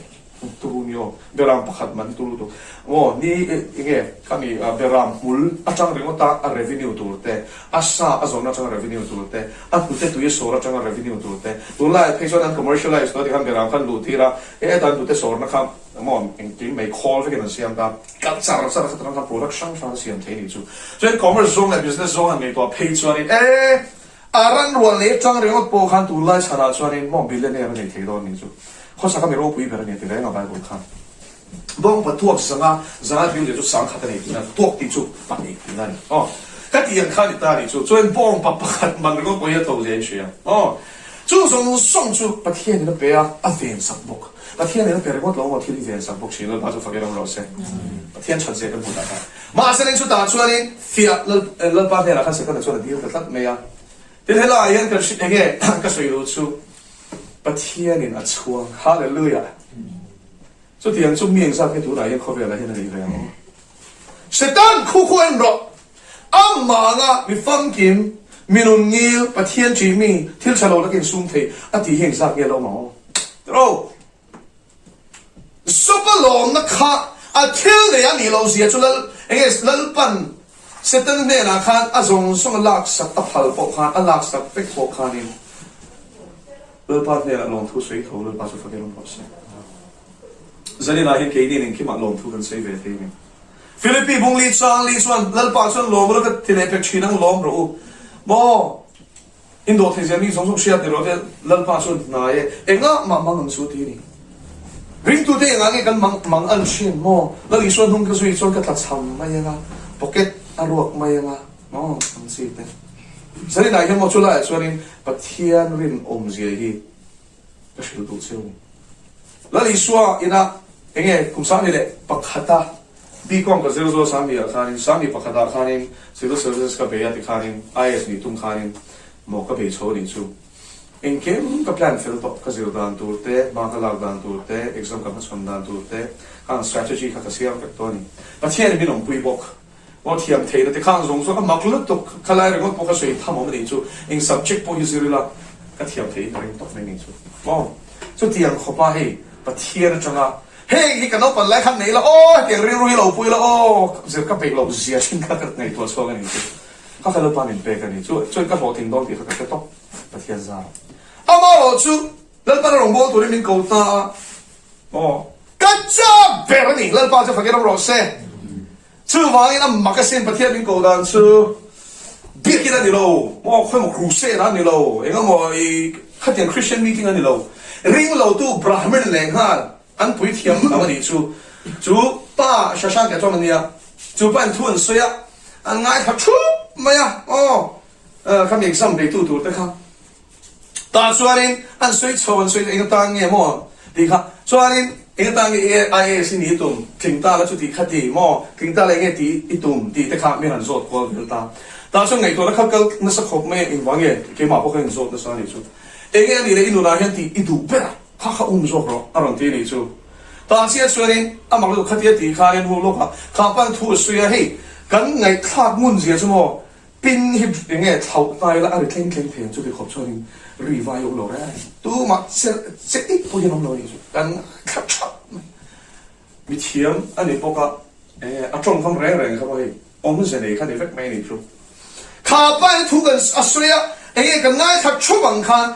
Turu ni aw. Beram pakhat man hi turu lutuk. Aw ni enge khami beram hmul atang ringawt a a revenue tur te, a sa a zawn atanga revenue tur te, a hnute tui a sawr atanga revenue tur te. Tunlaiah phei chuan an commercialize tawh a tikhan beram khan luh tir a, heta an hnute sawrna kha maw engtin mai khawl vekin an siam ta. Kal char char kha atang khan product hrang hrang a siam thei a nih chu. Chuan commerce zawng leh business zawng han ngaihtuah phei chuanin e a ran rual leh atang ringawt pawh khan tunlai chhanah chuanin maw billionaire a nei thei dawn a nih chu. Khawsak a mi ropui ber a ni a ti reng a Bible khan. Bawngpa tuak zanga zanga tih awmzia chu sangkhat a nei tihna tuak tih chu pahnih tihna a ni. Aw ka tih ang khan i ta a nih chu. Chuan bawngpa pakhat man ringawt pawh hi a tho zia in hria. Aw chu zawng zawng chu Pathianin a pe a, a vensak bawk. Pathian in a pe ringawt lo maw thil i ven sak bawk thin Lalpa chu fak in awm rawh se. Pathian that zia kan hmu tak a. Mahse nen chutah chuanin fiah Lalpa hnenah khan Setana chuan a dil ta tlat mai a. Tin helaiah hian kan hri enge ka sawi duh chu Pathian in a chhuang. Hallelujah. Chutiang chu mi engzat nge tunah hian khawvelah hian a nei ve ang aw. Setan khu khu en rawh. Amah anga mi famkim, mi nun ngil, Pathian ṭih mi, thil ṭha lo takin sum thei a tih hi engzat nge lo awm ang aw? Tiro! Zupa lawmna kha a thil nei a nih loh zia chu Lal, enge Lalpan Setan hnenah khan a zawng zawng a laksak a phal pawh khan, a laksak vek pawh khanin Lalpa hnenah lawmthu sawi tho Lalpa chu fakin awm rawh se. Zaninah hian keini engkimah lawmthu kan sawi ve thei a ni. Philippi bungli chang li chuan Lalpa chuan lawm rawh ka ti leh pek thin ang lawm rawh u. Maw? In dawh thei zia mi zawng zawng hriat ni rawh te Lalpa chuan hnai e. Engah mah mang ang chu ti a ni. Ringtute engah nge kan mang mang an hrin maw? Lal Isua hnung ka zui chuan ka tla cham mai anga, pocket a ruak mai anga maw ang chi te. Zaninah hian maw chulaiah chuanin Pathian rinawmzia hi Ka hrilh duh cheu ni. Lal Isua inah enge kum sangni leh pakhata BCom ka zir zual sangni ah khanin sangni pakhatah khanin Civil Services ka bei a ti khanin IAS nih tum khanin maw ka bei chho nih chu. Engkim ka plan fel tawh, ka zir dan tur te, hma ka lak dan tur te, exam ka hmachhawn dan tur te, khang strategy kha ka siam vek tawh a ni. Pathianin min awmpui bawk. Aw thiam theihna te khang zawng zawng a mak lutuk, khalai ringawt pawh ka sawi tham awm a nih chu, eng subject pawh hi zir ila ka thiam theihin ka ring tawp mai a nih chu. Aw chutiang khawpa hei Pathian atanga heng hi ka naupan lai khan nei ila aw hetiang rilru hi lo pui ila aw zir ka peih loh zia thin kha ka ngaihtuah chhuak a nih chu. Kha ka Lalpa min pek a ni chu chuan ka hlawhtling dawn tih kha ka hre tawp Pathian zar. Amaherawh chu Lalpan a rawngbâwl turin min ko ta a, aw ka chak ber a ni, Lalpa chu fakin awm rawh se. Chuvangin a mak asin Pathian min ko dan chu biakin a ni lo, maw khawimaw crusade a ni lo, engemaw i khatiang Christian meeting a ni lo, ringlotu Brahmin lehnghal an puithiam lam a nih chu, chu pa Shashank a chuan a nia, chu pa in thu an sawi a, an ngaithla thup mai a, aw khami exam beitu tur te kha. Tah chuanin an sawi chho an sawi eng atan nge maw tih kha chuanin eng atan nge IAS i nih i tum tling ta la chu tih kha ti maw tling ta la eng nge tih i tum tih te kha mi han zawt kual vel ta. Tah chuan ngaihtuahna kha kal nasa khawp mai a engvang nge keimah pawh ka inzawt nasa a nih chu eng nge a nih leh i nunah hian tih i duh ber a kha kha um zawk rawh a rawn ti a nih chu. Tah chiah chuanin a mak lutuk khatia tih khanin hu lawk a kha pan thu a sawi a hei kan ngaihthlak ngun zia chu maw Pin hi eng nge thlauh hnai la a ri thleng thleng thei ang chuti khawp chuanin ri vai awm lo reng tumah che che ik pawh hian awm lo a nih chu kan thla thap mai. Mithiam a ni bawk a, eh a tawngkam reng reng kha pawh hei awmze nei kha ni vek mai a nih chu. Kha pa in thu kan a sawi a, eng nge kan ngaithla thup ang khan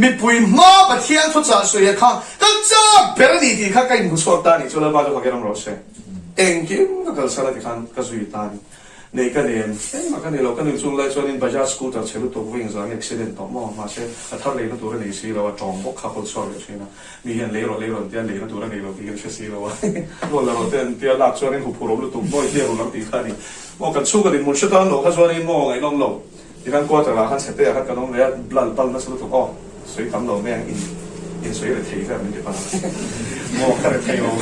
mipui hma Pathian thuchah sawi a kha ka chak ber a ni tih kha ka inhmu chhuak ta a nih chu Lalpa chu fakin awm rawh se. Engkim ka kalsan a tikhan ka zui ta a ni. Nei ka nen, engmah ka nei lo, ka nun chung lai chuanin Bajaj scooter chhe lutuk vawiin zang accident tawh maw, mahse a thar leina tur a nei si lo a, tawng bawk kha hawl chhuak leh thin a, mi hian lei rawh lei rawn tia leina tur a nei lo tih hi an hre si lo a, rawn la rawh te an tia lak chuanin huphurh awm lutuk maw i hliah rulh ang tih kha a ni maw, kan chhungkaw dinhmun hre tan lo kha chuanin maw ngaihnawm lo tikhan quarter ah khan chhe te ah khan kan awm ve a, lal pal nasa lutuk aw sawi tam lo mai ang in in sawi re thei vel min ti palh ang maw ka re thei lo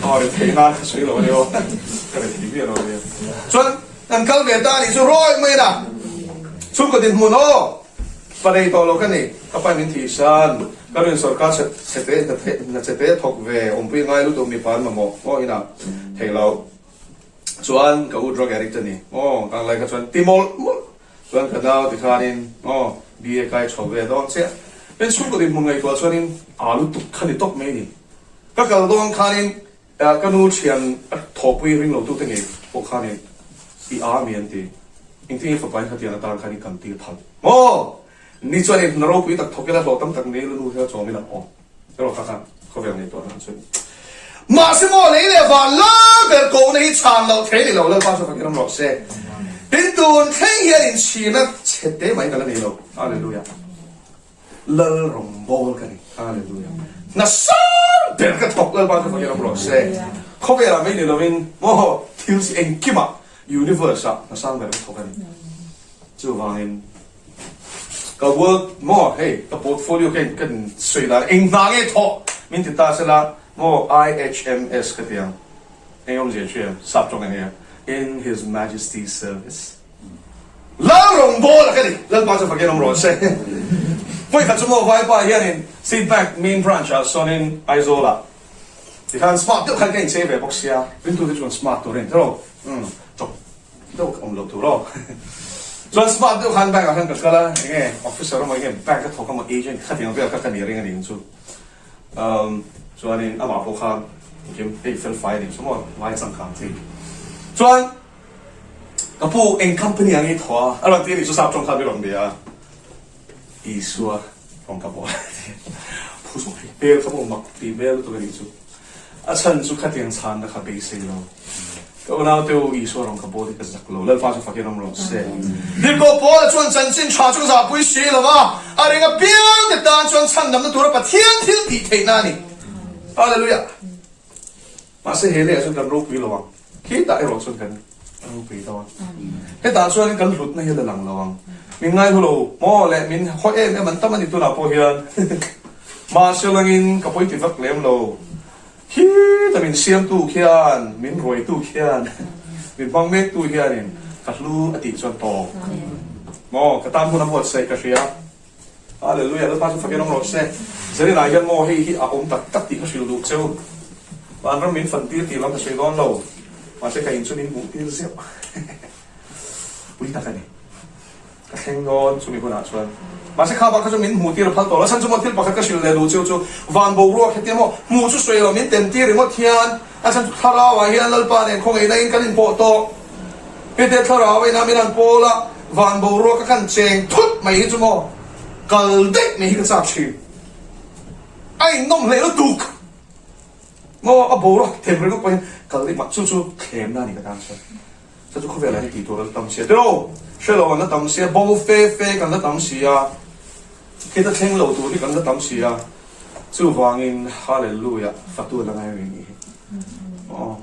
aw re thei nan ka sawi lo a ni aw ka re thei miah lo a nia chuan kan kal ve ta a nih chu rawi mai na chhungkaw dinhmun aw pa nei tawh lo ka ni ka pa min thih san ka rin sorkar chhe chhe te hna chhe te thawk ve awmpui ngai lutuk mipa an mamawh maw inah thei lo chuan ka u drug addict a ni maw kang lai kha chuan ti mawlh mawlh Chuan ka nau ti khanin aw BA kai chho ve dawn chiah. Pen chhungkaw dinhmun ngaihtuah chuanin aa lutuk kha ni tawp mai ni. Ka kal dawn khanin ka nu thian a thawhpui ring lo tute ngei pawh khanin i aa mi an ti. Engtin nge fapa in khatiang atan khan i kan tir phal maw? Ni chuanin hna ropui tak thawk ila hlawh tam tak nei ila nu hian chawm ila aw. Erawh kha khan khawvel ngaihtuah dan chu a ni. Mahse maw lei leh van lai ber kohna hi chhan loh thei ni lo Lalpa chu fakin awm rawh se. Tin tun thleng hian inchhirna chhe te mai ka la nei lo. Hallelujah. Lal rawngbawl ka ni. Hallelujah. Hna sang ber ka thawk Lalpa chu fakin awm rawh se. Khawvelah mai ni lovin maw thil chi engkimah universe ah hna sang ber ka thawk a ni. Chuvangin Ka work maw hei ka portfolio ka ka sawi dan eng hna nge thawh min ti ta sela maw IHMS ka ti ang eng awmzia chu em sap tawng ania In His Majesty's Service Lal rawngbawla ka ni Lalpa chu fakin awm rawh se Vawi khat chu maw vaipa hianin State Bank main branch ah sawnin Aizawl ah tikhan smart deuh khan ka inchei ve bawk sia ringtute chuan smart tur a ni tawh lo chawp Deuh awm loh tur aw. Chuan smart deuh khan bank ah khan ka kal a, enge officer emaw enge bank a thawk emaw agent khatiang vel kha ka ni ring a ning chu. Umm chuanin amah pawh khan engkim hei fel fai a nih chu maw vai changkang chi. Chuan ka pu eng company ah nge i thawh a? A rawn ti a nih chu sap tawng khan min rawn bia a. Isua rawn ka bawh a ti. Phu zawk hi hmel kha pawh mak ti hmel lutuk a nih chu. A chhan chu khatiang chhanna kha beisei lo. Ka unaute u, Isua rawn ka bawl hi ka zak lo. Lalpa chu fakin awm rawh se. Tirhkoh Paula chuan chanchin tha chu ka zahpui si lo va, a ring apiangte tan chuan chhandamna tura Pathian thil tih theihna a ni. Hallelujah! Mahse he leiah chuan kan ropui lo ang. Khitah erawh chuan kan ropui dawn. Hetah chuanin kan hlutna hi a la lang lo ang. Min ngaihlu lo maw le min haw em em an tam a ni tunah pawh hian. Mahse langin ka pawi ti vak lem lo. Khita min siamtu khian, min ruaitu khian, min hmang mektu hianin ka hlu a tih chuan tawk maw ka tan hun a buatsaih ka hria. Hallelujah. Hallelujah Lalpa chu fakin awm rawh se. Zarinah hian maw hei hi a awm tak tak tih ka hrilh duh cheu. Vanram min fan tir tih lam ka sawi dawn lo. Mahse ka in chu min hmuh tir zeuh. Pui tak a ni. Ka thleng dawn chumi hunah chuan. Mahse kha bak kha chu min hmuh tir a phal tawh lo. A chhan chu maw thil pakhat ka hrilh leh duh cheu chu van boruak hetia maw hmuh chu sawi lo min tem tir ringawt hian a chhan chu thlarau ah hian Lalpa nen khawngaihna in kan inpawh tawh. Hete thlarau ina min han pawl a, van boruak a kan cheng thut mai hi chu maw kal daih mai hi ka chak thin. A innawm hle lutuk maw a boruak them ringawt pawhin kal daih mah chu chu thlemna a ni ka tan chuan. Chu chu khawvelah hi tih tur an la tam sia tiraw? Hre lo an la tam sia, bo fe fe kan la tam si a, khita thleng lo tur hi kan la tam si a, chuvangin Hallelujah fatu la ngai reng nih hi. Aw.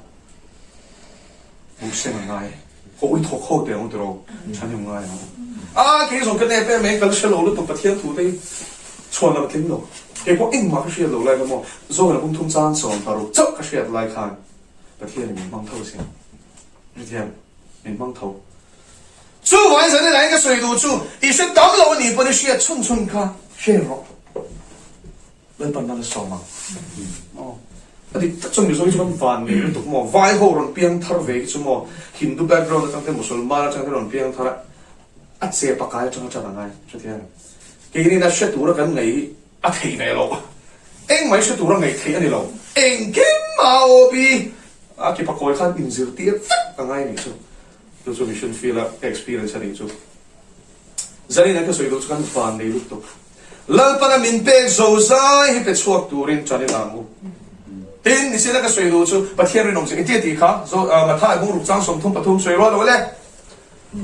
Buhseng a ngai. Haw ui thawk ho teh ang u tiraw? Thahnem ngai ang u. A kei zawng ka nep em mai, ka la hre lo lutuk Pathian thu te hi chhuan lam a tling lo. Kei pawh engmah ka hriat lo lai kha maw, Zawngin a pum thum chang 16 chauh ka hriat lai khan Pathianin min hmang tho a sin. Hrethiam, min hmang tho. Chuvangin zan inah hian ka sawi duh chu i hre tam lo a nih pawn i hriat chhun chhun kha hre rawh. Lalpan nan a sawm ang. Aw. A dik tak chuan Mizo hi chu kan van nei lutuk maw? Vai ho rawn piang thar ve hi chu maw? Hindu background atang te Musulman atang te rawn piang thar a, a che pakai atang atang a ngai. Hrethiam. Keinin a hre tura kan ngaih hi a theih ve loh. Engmah hi hre tura ngaih theih a ni lo. Engkim a awp i a ki pakawi khan inzirtir vek a ngai a nih chu. Chu chu mission field a ka experience a nih chu. Zanin an ka sawi duh chu kan van nei lutuk. Lalpana min pek zo zai hi pe chhuak turin ṭan ila ang u. Tin, nisina ka sawi duh chu Pathian rinawm che engtia tih kha zo Mathai bungruk chang 33 sawi rual lo le.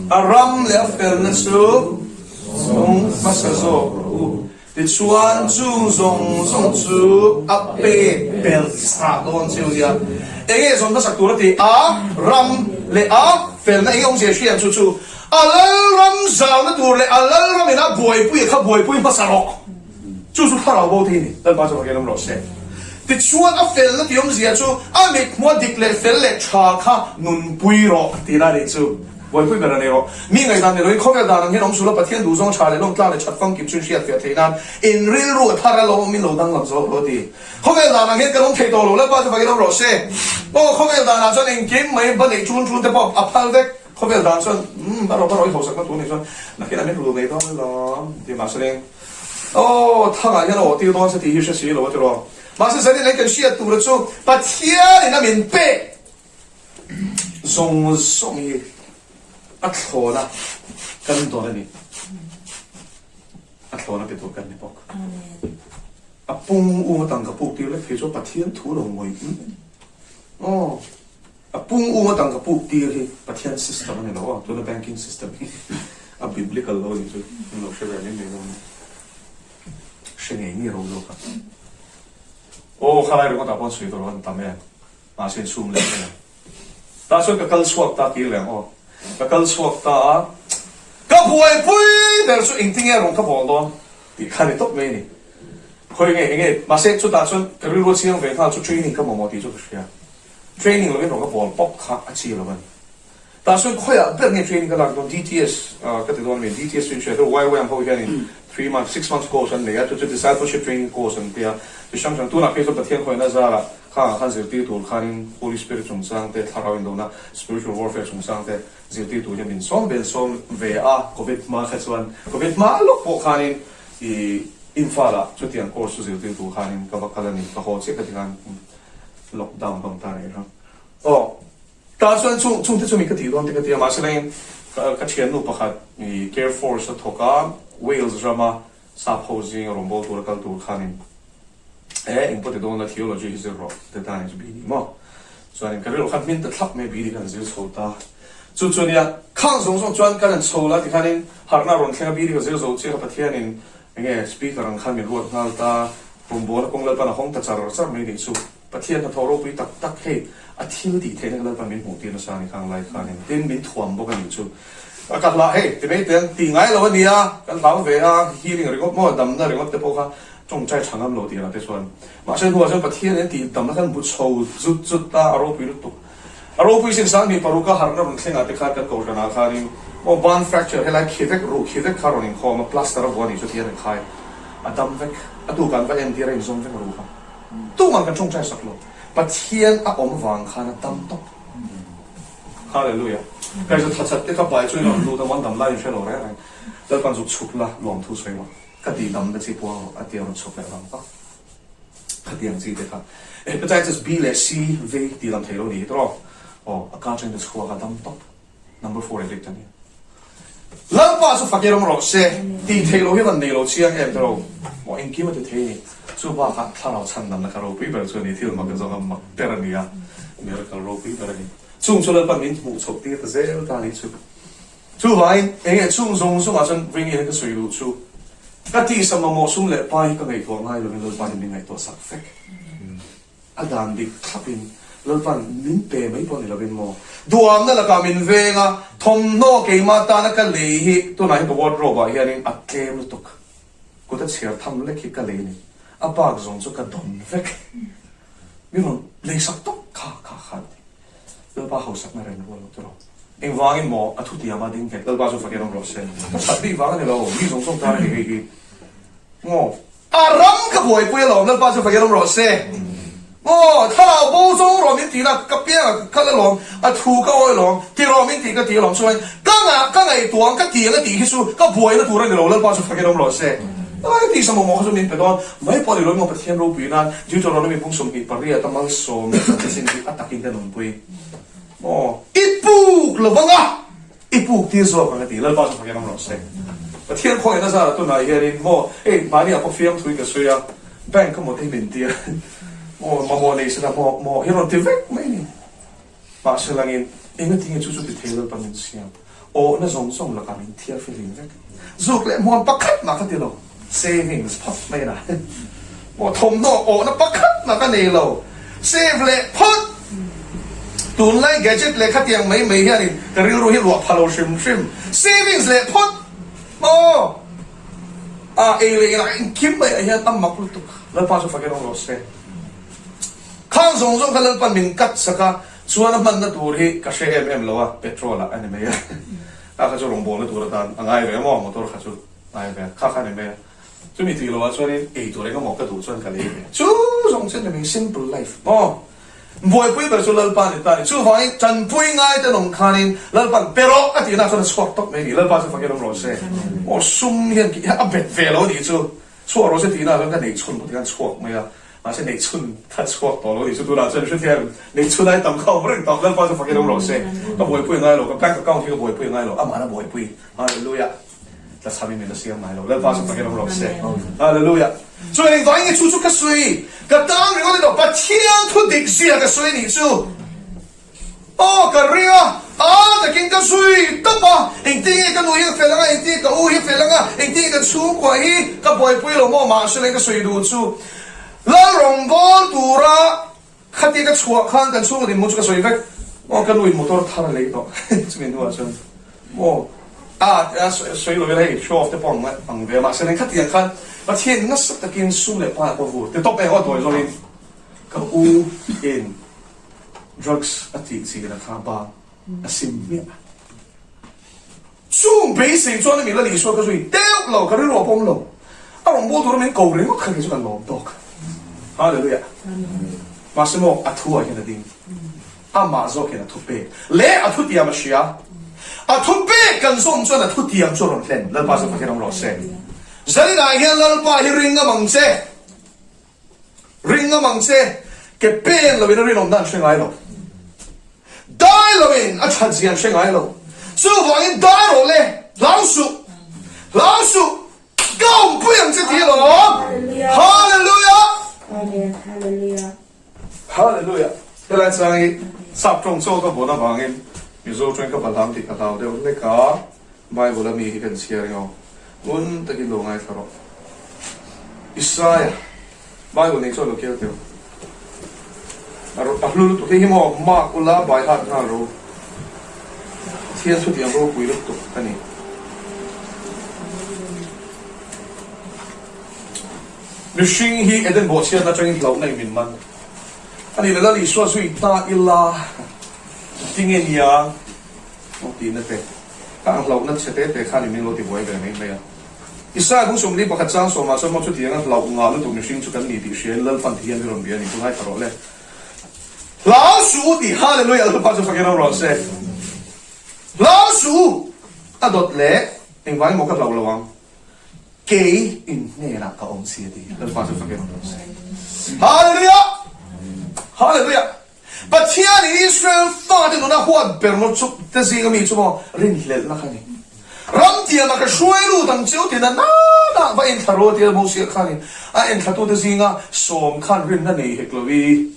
A ram leh a felna chu zawng hmasa zawk rawh u. Tichuan chung zawng zawng chu a pek belh chah dawn cheu nia. Enge zawn hmasak tur a ti? A ram leh a felna enge awmzia hriat chu chu a lalram zauna tur leh a lalram ina buaipui a kha buaipui hmasa rawh. Chu chu thlarau bo thei a ni. Lalpa chu rawn awm rawh se. Tichuan a felna tih awmzia chu a mithmua dik leh fel leh tha kha nunpui rawh tihna a nih chu. Buaipui ber a nei rawh. Mi ngaihdan ni loin khawvel dan ang hian awm sula Pathian duhzawng tha leh lawmtlang leh that famkim chu inhriat fiah theih nan in rilru a thar a lo awm in lo danglam zawk rawh a ti. Khawvel dan ang hian kan awm thei tawh lo. Lalpa chu fakin awm rawh se. Aw khawvel danah chuan engkim mai ba neih chun chun te pawh a phal vek. Khawvel dan chuan umm ba rawh ba rawh i hausakna tur nih chuan nakinah min rul ngei dawn alawm ti mahse leng aw thangah hian a awh tir dawn se tih hi hre si lo a ti rawh. Mahse zanin leng kan hriat tura chu Pathianin a min pek zawng zawng hi a thlawn a kan dawn a ni. A thlawn a pe tur kan ni bawk. A pung um atang ka puk tir lek phei chu Pathian thu lo ngawih mai a ni. Aw. A pung um atang ka puk tir hi Pathian system a ni lo a, tuna banking system hi a biblical lo a nih chu min lo hre ve mai mai dawn a ni. Hre ngei ngei ro zawk a. Aw khalai ringawtah pawh an sawi tawh lo an tam em. Mahse in chhum leh em. Tah chuan ka kal chhuak ta kir leh ang aw. Ka kal chhuak ta a, ka buaipui ber chu engtinge rawn ka bawl dawn tih kha ni tawp mai a ni. Khawi nge enge mahse chutah chuan ka rilru a chiang ve nghal chu training ka mamawh tih chu ka hria. Training lovin rawn ka bawl pawp kha a chi lo a ni. Tah chuan khawiah ber nge training ka lak dawn DTS ka ti dawn a mi DTS chu in hria deuh YYM ho hianin three months six months course an nei a chu chu discipleship training course an tia chi hrang hrang tunah phei chuan Pathian khawihna zarah khangah khan zirtir tur khanin Holy Spirit chungchang te thlarau indona spiritual warfare chungchang te zirtir tur hian min sawm ve an sawm ve a covid hma kha chuan covid hma lawk pawh khanin i Imphal ah chutiang course chu zirtir tur khanin ka va kal a ni ka haw chiah ka ti khan lockdown ka awm ta rih rang aw. Tah chuan chung chungte chu mi ka tih dawn te ka ti a, mahse lengin ka thiannu pakhat i Care Force a thawk a, Wales rama sap ho zinga rawnbawl tura kal tur khanin e engpawh ti dawn la theology hi zir rawh te ta ni chu BD maw? Chuanin ka rilru khan hmin ta thlap mai BD kan zir chho ta. Chu chu nia khang zawng zawng chuan kan han chho la tikhanin harhna rawn thleng a BD ka zir zo chiah kha Pathianin enge speaker ang khan min ruat nghal ta, rawnbawlna kawng Lalpan a hawng ta char char mai nih chu. Pathian hnathawh ropui tak tak hei a thil tih theihna ka Lalpan min hmuh tir nasa a ni khang lai khanin tin min thuam bawk a nih chu a ka hlah hei ti mai teng tih ngai lo a nia kan hlau ve a healing ringawt maw damna ringawt te pawh kha tawngtai tha ngam lo tih ah te chuan mahse hnuah chuan Pathian in tih damna khan bu chho zut zut ta a ropui lutuk a ropui sin sang hnih paruk a harhna rawn thleng ah te khan kan kohhran ah khanin maw bone fracture helai khi vek ruh khi vek kha rawn inkhawm a plaster a vuah a nih chu ti hian an khai. A dam vek. A tu kan va entir a inzawm vek ru kha. Tumah kan tawngtai sak lo. Pathian a awm vang khan a dam tawp. Hallelujah. Kai chu thachat te ka pai chu in rawn lut a, an dam lai in hre lo reng reng. Lalpan zuk chhuk la lawmthu sawi rawh. Ka tih dam na chi puang rawh a ti a rawn chhuk leh vang vang. Khatiang chi te kha. Hepatitis B leh C vei tih dam thei lo ni hi tawh. Aw, a ka atangin ka chhuak a dam tawp. Number 4 addict a ni. Lalpa chu fakir awm rawh se, tih theih loh hi van nei lo chiang em tawh lo. Maw engkim a ti thei a ni. Chu bakah thlarau chhandamna kha ropui ber chu a ni, thil mak zawng a mak ber a ni a, miracle ropui ber a ni. Chung chu Lalpa min hmuh chhoh tir ta zel ta a nih chu. Chuvangin eng nge chung zawng zawngah chuan Vini hian ka sawi luh chu, ka tisa mamawh sum leh pa hi ka ngaihtuah ngai lovin Lalpa hian min ngaihtuah sak vek. A dan dik thlapin Lalpan min pe mai pawh ni lovin maw? Duamna lakah min veng a, thawmhnaw keimah tana ka lei hi tunah hian ka wardrobe ah hianin a tlem lutuk. Kut a chhiar tham lek hi ka lei a ni. A bak zawng chu ka dawn vek. Mi rawn lei sak tawp kha kha kha an ti. Lalpa hausakna reng rual lo tiraw? Engvangin maw a thutiama ding nghet Lalpa chu fakin awm rawh se. Ka that bik vang a ni lo, mi zawng zawng tan a ni hei hi. Maw? A ram ka buaipui alawm, Lalpa chu fakin awm rawh se. Maw? Thlarau bo zawng rawh min tihna ka piang a kal alawm, a thu ka awi alawm, ti rawh min tih ka ti alawm. Chuan ka ngah ka ngaihtuah ang ka ti ang a tih hi chu ka buaina tur a ni lo, Lalpa chu fakin awm rawh se. Lalpa ka tihsa mawmawh kha chu min pe dawn mai pawh a ni lo, emaw Pathian ropui nan Deuteronomy bung 28 a malsawm leh kan thisen hi a takin ka nunpui. Maw? I puk lo vang a, i puk tir zawk ang a ti, Lalpa chu fakin awm rawh se. Pathian khawngaihna zara tunah hianin maw, hei mahni ah pawh fiamthui ka sawi a, bank a maw te hi min ti a, maw mamawh nei sela maw maw hi rawn ti vek mai a ni. Mahse langin engatinge chu chu ti thei Lalpa min siam? Awhna zawng zawng lakah min thiar fihlim vek. Zuk leh hmuam pakhat mah ka ti lo. Savings phawt mai na. Maw thawmhnaw awhna pakhat mah ka nei lo. Save leh phawt! Tunlai gadget leh khatiang mai mai hianin ka rilru hi luah pha lo hrim hrim. Savings leh phawt! Maw? A ei leh inah engkim mai ah hian a mak lutuk. Lalpa chu fakin awm rawh se. Khang zawng zawng kha Lalpan min cut sak a, chuan a hmanna tur hi ka hre em em lo a, petrol ah a ni mai a, kha kha chu rawngbawlna tur atan a ngai ve maw, motor kha chu ngai ve a, kha kha a ni mai a, chumi tih loh ah chuanin ei tur engemaw ka duh chuan ka lei ve, chu zawng chu a ni mai, simple life maw, buaipui ber chu Lalpa ni ta a ni, chuvangin tanpui ngai te awm khanin Lalpan pe rawh a tihna chuan a chhuak tawp mai a ni, Lalpa chu fakin awm rawh se, aw sum hian a bet ve lo a nih chu. Chhuak rawh se tihna chuan ka neih chhun pawh tikhan chhuak mai a, mahse neih chhun kha chhuak tawh lo a ni chu tunah chuan hrethiam neih chhun ai tam kha awm reng tawh Lalpa chu fakin awm rawh se ka buaipui a ngai lo ka bank account hi ka buaipui a ngai lo amahna buaipui Hallelujah tlachham in min la siam ngai lo Lalpa chu fakin awm rawh se Hallelujah chuan engvangin nge chu chu ka sawi ka tan ringawt emaw Pathian thu dik zia ka sawi anih chu. Aw ka ring a, a takin ka zui tawp a, engtin nge ka nu hi a fel anga, engtin nge ka u hi a fel anga, engtin nge kan chhungkua hi ka buaipui lo maw mahse leng ka sawi duh chu Lal rawngbâwl tura khatia ka chhuah khan kan chhungkaw dinhmun chu ka sawi vek maw ka nu in motor thar a lei tawh chumi hnuah chuan maw a sawi lo ila hei show off te pawh ang ve a mahse leng khatiang khan Pathian nasa takin sum leh pa ah pawh vur ti tawp eng aw dawi zawngin ka u in Drugs a tih china kha bang a sim hmiah a. Chung beisei chuan a mila Isua ka zui deuh lo, ka rilru a pawm lo. A rawn bawl tura min ko ringawt kha kei chu kan lawm tawk. Hallelujah. Mahse maw a thu ah hian a ding. Amah zawkin a thu pek leh a thu tiam a hria. A thu pek kan zawm chuan a thu tiam chu a rawn hlen. Lalpa chu Pathian awm rawh se. Zaninah hian Lalpa hi ring ngam ang che. Ring ngam ang che, ke pen loin a rinawmna an hre ngai lo. Dai loin a that zia an hre ngai lo. Chuvangin dai rawh le, hlau suh, hlau suh, ka awmpui ang che tih alawm. Hallelujah! Hallelujah! Helai chang hi sap tawng chaw ka vawn avangin Mizo tawngin ka balhang tih ka hlau deuh hlek a, Bible a mi hi kan chhiar eng aw? Ngun takin lo ngaithla rawh. Isaiah, Bible nei chuan lo keu teu. A a hlu lutuk hei hi maw mark ula by heart nghal ro. Pathian chutiang ropui lutuk a ni. Mihring hi Eden bawhchhiatna atangin hlauhna in min man. A nih leh Lal Isua zui ta ila tinge nia? Aw tihna te, ka ang hlauhna chhe te te khan i min lo ti buai ve mai mai a. Isaiah bung 41 chang sawmah chuan maw chutianga hlauh ngah lutuk mihring chu kan ni tih hriain Lalpan ti hian mi rawn bia a ni. Tunlai ta rawh le. Hlau suh u tih Hallelujah Lalpa chu fakin awm rawh se. Hlau suh u a dawt leh engvangin maw ka hlauh lo ang. Kei in hnenah ka awm si a ti. Lalpa chu fakin awm rawh se. Hallelujah! Hallelujah! Pathian in Israel fate nuna huat ber maw chu te zinga mi chu maw rinhlelhna kha ni. Ram tiama ka hruai lut ang cheu tina nana va enthla ru a tia Mosia khanin a enthlatute zinga sawm khan rinna nei hek lo i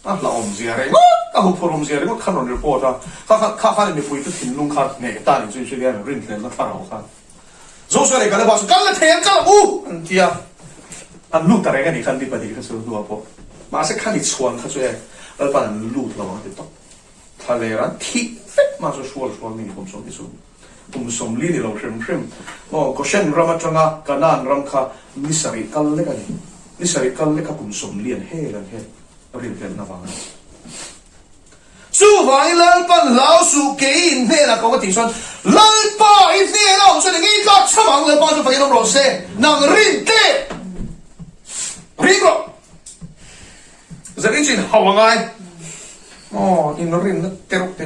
a hlauhawmzia ringawt, a huphurhawmzia ringawt khan rawn report a, kha kha kha khanin mipuite thinlung khan hneh ta ni chu inhre hian rinhlelhna thlarau khan Joshua leh Kaleba chu kal la thei ang kal ang u an ti a, an lut ta reng a nih khan ni pahnih kha chu hnuah pawh mahse kha ni chhuan kha chu e Lalpa'n an lut lo ang a ti tawp. Thlaler an thih vek hma chu hrual hrual mi kum sawm hi chu kum 40 ni lo hrim hrim maw Goshen ram atanga Canaan ram kha ni sarih kal lek a ni. Ni sarih kal lek kha kum 40 an hel an hel rinhlelhna vang a ni. Chuvangin Lalpan hlau suh kei in hnenah ka awm a tih chuan Lalpa i hnena awm chuan eng i tlak cham ang Lalpa chu fakin awm rawh se nang rin teh ring rawh. Zanin chu in hau a ngai. Aw, in rinna te reuh te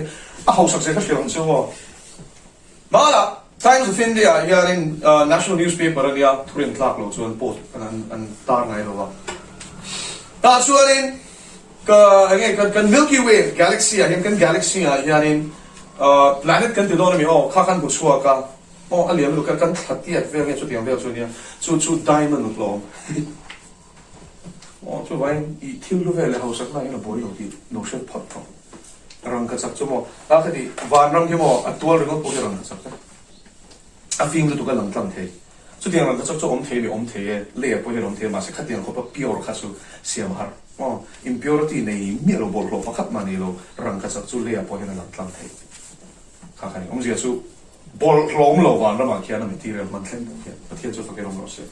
a hausak zia ka hrilh ang che u aw. Hmanah Times of India ah hianin national newspaper a nia thurin tlak loh chuan post an tar ngai lo a. Tah chuanin ka enge kan kan Milky Way galaxy ah hian kan galaxy ah hianin planet kan ti dawn a mi aw kha khan hmu chhuak a aw a liam lutuk a kan thla tiat vel nge chutiang vel chu a nia chu chu diamond hlawm. Aw chuvangin i thil hlu vel leh hausakna hian a buai lo tih lo hriat phawt tawh. Rangkachak chu maw a ka tih vanram hi maw a tual ringawt pawh hi rangkachak e. A fim lutuk a lang tlang thei. Chutiang rangkachak chu a awm thei leh awm thei e, leiah pawh hian a awm thei e mahse khatiang khawpa pure kha chu siam a har. Aw impurity nei miah lo bawlhhlawh pakhat mah nei lo rangkachak chu leiah pawh hian a lang tlang thei. Kha kha ni awmzia chu Bawlhhlawm lo van ramah khian a material hman thleng tak hian Pathian chu fak erawh rawh se.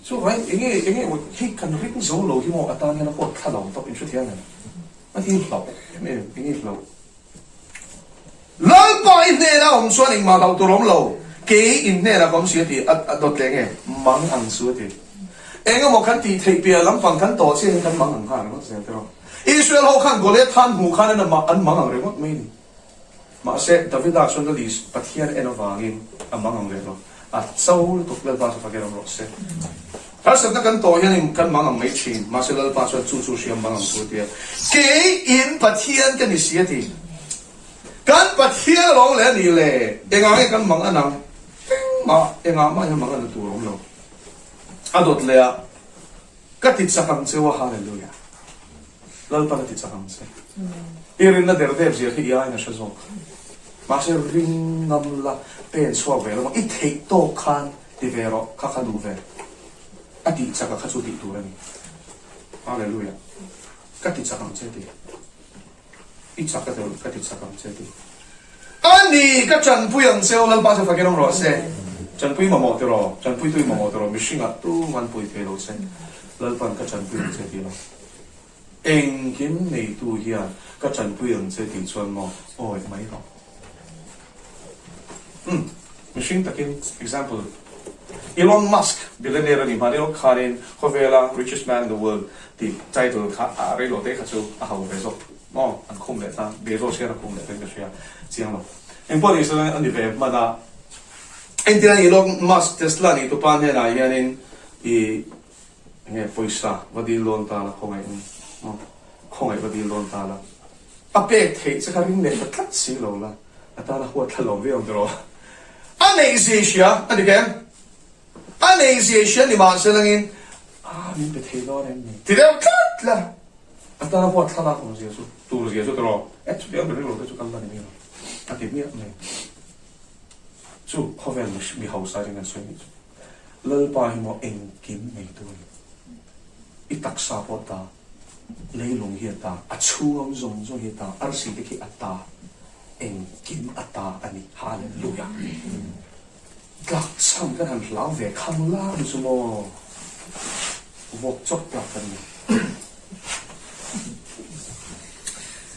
Chuvangin enge enge hi kan ring zo lo hi maw atan hian a huat thla lo tawp in hrethiam em? A hi hlauh em em enge hlauh? Lalpa i hnena awm chuan engmah hlauh tur awm lo, kei in hnenah ka awm si a ti a dawt leh nge mang ang chu a ti. Engemaw kan tih theih piah lampang kan tawh chiah hian kan mang ang nghal ringawt zel tiraw. Israel ho khan Goliath han hmuh khan an mang ang ringawt mai ni. Mahse, Davida chuan Lali Pathian en avangin a mang ang leh lo. A cho lutuk Lalpa chu fakin awm rawh se. Harsatna kan tawh hianin kan mang ang mai thin. Mahse, Lalpa chuan chu chu hriam mang ang thu a ti a. Kei in Pathian ka ni si a ti. Kan Pathian alawm leh a nih le, engah nge kan mang an ang? Engmah, engah mah hian mang an la tur a awm lo. A dawt leh a. Ka ti chak ang che u a Hallelujah. Lalpa ka ti chak ang che. I rinna der dep zia hi i aiin a hre zawk. Mahse ring ngam la pen chhuak ve lo i theih tawk khan ti ve rawh kha kha duh ve. A tih chak a kha chu tih tur a ni. Hallelujah. Ka ti chak ang che ti. I chak a tel ka ti chak ang che ti. A ni, ka tanpui ang che aw Lalpa chu fakin awm rawh se. Tanpui mamawh tiraw, tanpui tui mamawh tiraw, mihringah tuman pui thei lo che. Lalpan ka tanpui ang che ti lo. Engkim neitu hian ka tanpui ang che tih chuan maw awi mai rawh. Umm, mihring takin example Elon Musk billionaire a ni hma lio khanin khawvela richest man in the world tih title kha a rei lo te kha chu a hau ve zawk maw an khum leh ta Bezos hian a khum leh ten ka hria chiang lo engpawh ni se a ni ve hman a entirna Elon Musk Tesla nih tupa hnenah hianin i enge pawisa va dil dawn ta la khawngaih maw khawngaih va dil dawn ta la A pek theih che kha ring leh ta tlat si lo la, a tan a huat thla lo viau ang tiraw? A neih zia i hria a dik em? A neih zia i hria ni mahse langin, A min pe thei dawn em ni? Ti deuh tlat la, a tan a huat thla lak awm zia chu, tur zia chu tiraw? E, chutiang ber ring lo te chu kan la ni miah lo, a ti miah mai. Chu khawvel mi hausa ring an sawi nih chu. Lalpa hi maw engkim neitu a ni. I taksa pawh ta. Leilung hi a ta, a chhungam zawng zawng hi a ta, arsi te khi a ta, engkim a ta a ni. Hallelujah! Tlakchham kan han hlau ve khang lang chu maw, vawk chawp tlak kan ni.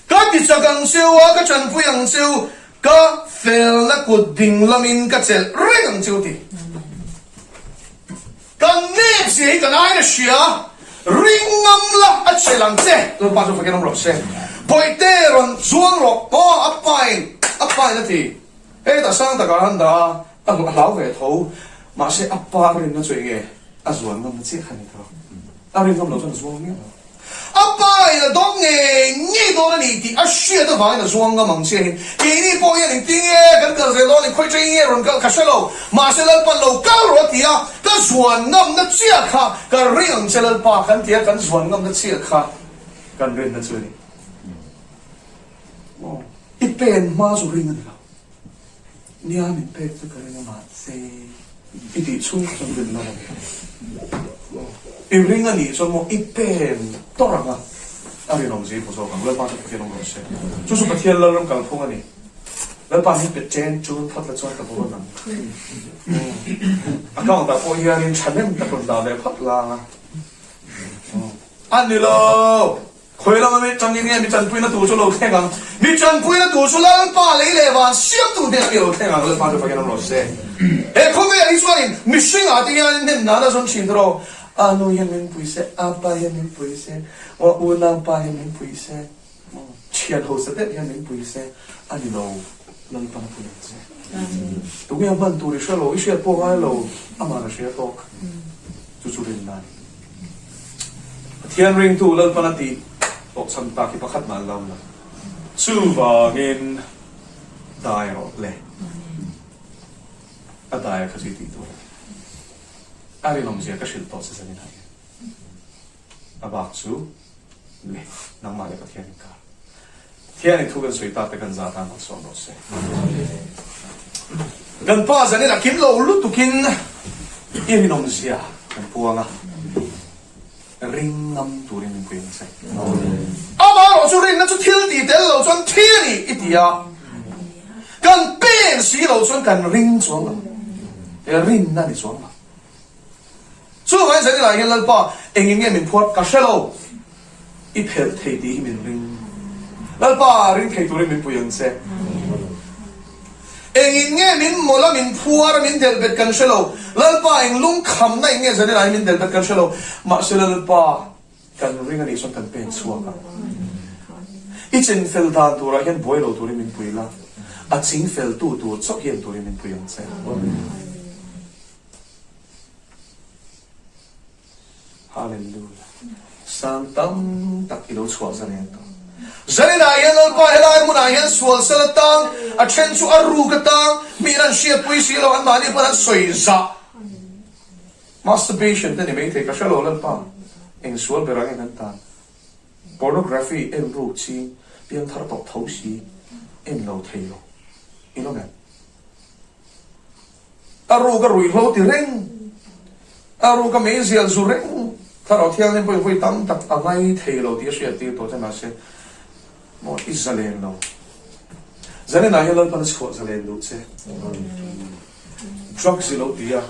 Ka ti chak ang cheu a, ka tanpui ang cheu, ka felna kut ding lamin ka chelh reng ang cheu ti. zia hi kan aiin a hria. Ring ngam la a chelh ang che. Lalpa chu fakin awm rawh se. Bawihte rawn chuang rawh aw a pain a pain a ti. Hetah sang takah a han dah a, a hlau ve tho. Mahse a pa rinna chu enge a zuan ngamna chiah kha a ni tho. A rin ngam lo chuan a zuang miah lo. A pa in a dawng ngei ngei dawn a ni tih a hriat avangin a zuang ngam ang chiah hi. Keini pawh hian engtin nge kan kal zel dawn, inkhawi teng nge rawn kal ka hre lo. Mahse Lalpa lo kal rawh a ti a, ka zuan ngamna chiah kha ka ring ang che Lalpa kan ti a, kan zuan ngamna chiah kha kan rinna chu a ni. Maw? I pen hma chu ring a ni lo. Nia min pek chu ka ring a mahse i tih chhung kha chuan rinna a ni. I ring a nih chuan maw i pen tawrh ang a, a rinawm zia i hmu zawk ang. Lalpa chu Pathian awm rawh se. Chu chu Pathian Lalram kalphung a ni. Lalpa hi pe chen chun phawt la chuan ka vawn ang. Account ah pawh hianin thahnem tak rawn dah ve phawt la ang a. A ni lo! Khawi lama mi tangin nge mi tanpuina tur chu lo thleng ang? Mi tanpuina tur chu Lalpa lei leh van siamtu hnenah mi lo thleng ang. Lalpa chu fakin awm rawh se. He khawvel hi chuanin mihringah te hianin hnem nana zawn thin tur aw. A nu hian min pui se, a pa hian min pui se, aw unau pa hian min pui se, thian hausa deuh hian min pui se, a ni lo. Lalpan a pui ang che. Tunge a hman tur i hre lo, i hriat pawh ngai lo, amah a hria tawk. Chu chu rinna a ni. Pathian ringtu Lalpan a tih hlawhchham tak hi pakhat mah an lo la. Chuvangin dai rawh le. A dai a kha chu i tih tur a ni. A rinawmzia ka hrilh tawh che zanin ah hian. A bak chu le nangmah leh Pathian inkar. Pathianin thu kan sawi tak te kan za tan malsawm rawh se. Kan pa zanin a kim lo lutukin i rinawmzia kan puang a, ring ngam turin min pui ang che. Amaherawh chu rinna chu thil tih tel lo chuan thi a ni i ti a, kan pen si lo chuan kan ring chuang lo, rinna ni chuang lo. Chuvangin zanin ah hian Lalpa engin nge min phuar ka hre lo, i phelh thei tih hi min ring. Lalpa ring thei turin min pui ang che. Engin nge min mawlh a, min phuar a, min delh bet kan hre lo. Lalpa eng lungkhamna eng nge zanin ah hian min delh bet kan hre lo. Mahse Lalpa kan ring a nih chuan kan pen chhuak ang. I chinfel dan turah hian buai lo turin min pui la, a chingfeltu tur chauh hian turin min pui ang che. Hallelujah. Sang tam tak i lo chhuah zalen tawh. Zaninah hian Lalpa helai hmunah hian sual sal atang, a then chu a ruk atang, miin an hriatpui si lo, anmahni pawn an sawi zah. Masturbation te ni maithei ka hre lo Lalpa, eng sual ber ang nge kan tan. Pornography en ruk ching, piangthar tawh tho si, en lo thei lo. I lo em? A ruk a ruihhlo ti reng, a ruk a meizial zu reng, Thlarau Thianghlim pawhin vawi tam tak a ngai thei lo tih a hriat tir tawh che mahse maw i zalen lo. Zalenah hian Lalpan a chhuah zalen duh che. Drugs i lo ti a,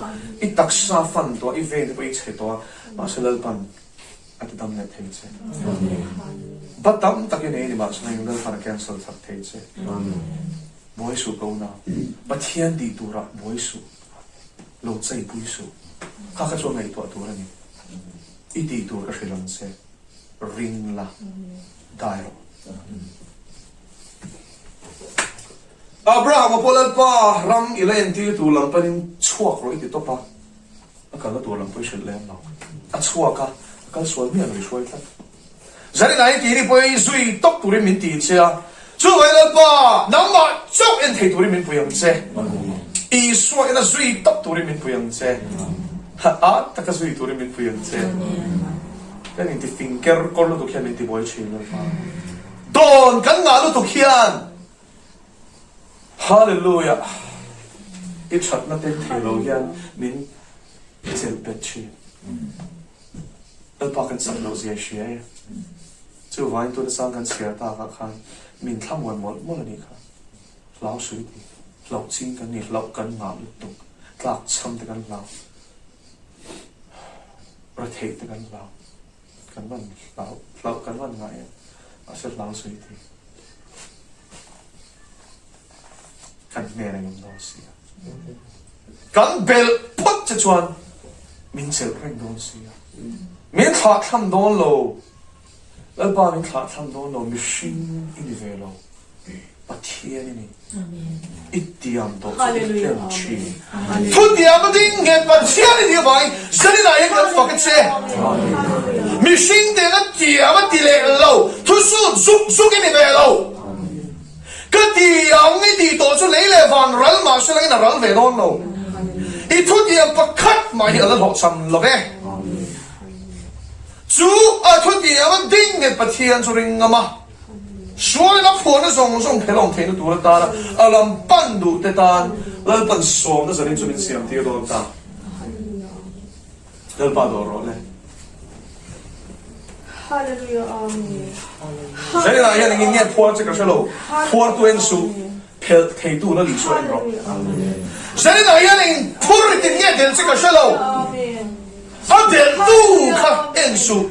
i taksa fan tawh a, i vein te pawh i chhe tawh a, mahse Lalpan a ti dam leh thei che. Ba tam tak i nei a ni mahse Lalpan a cancel chak thei che. Buai suh ka unau. Pathian tih turah buai suh. Lo chaipui suh. Kha kha chuan ngaihtuah tur a ni. I tih tur ka hrilh ang che. Ring la. Dai rawh. Abraham-a pawh Lalpa ram i la entir tur lam panin chhuak rawh i ti tawp a. A kalna tur lam pawh i hrilh lem lo. A chhuak a, a kal sual miah lo i hruai tlat. Zanin ah tih ni pawh i zui tawp turin min ti che a, chuvai Lalpa nangmah chauh en thei turin min pui ang che. Isua ina zui tawp turin min pui ang che. A taka zui turin min pui ang che. Kan inti fing ker kawr lutuk hian min ti buai thin Lalpa. Dawn kan ngah lutuk hian Hallelujah i thatna tel thei lo hian min chelh bet thin. Lalpa kan chak loh zia hria e. Chuvangin tuna sang kan chhiar takah khan min thlamuan mawlh mawlh a nih kha. Hlau sui ti, hlauh ching kan ni, hlauh kan ngah lutuk, tlak chham te kan hlau, retheih te kan hlau, kan van hlau, hlauh kan van ngah em, mahse hlau sui ti. Kan hmel a awm dawn si a. Kan belh phawt che chuan. Min chelh reng dawn si a. Min thlahthlam dawn lo. Lalpa min thlahthlam dawn lo. Mihring i ni ve lo. Pathian i ni. I tiam tawh chu i hlen thin. Thutiam a ding nge Pathian i nih avangin zaninah hian kan fak a che. Mihring tena tiam a ti leh lo. Thusut zuk zuk i ni ve lo. Ka ti ang i tih tawh chu lei leh van ral mah se langin a ral ve dawn lo. I thutiam pakhat mah hi a la hlawhchham lo ve. Chu a thutiam a ding nghet Pathian chu ring ngam a, sualin a phuahna zawng zawng phel awm theihna tur atana a lam pan duh te tan Lalpan sawmna zanin chu min siam tir dawn ta. Lalpa dawr rawh le. Hallelujah Amen. Zainah hian engin nge phuar che ka hre lo. Phuartu en suh, phelh theitu Lal Isua en rawh. Zainah hian engin phur tin nge del che ka hre lo. A delhtu kha en suh.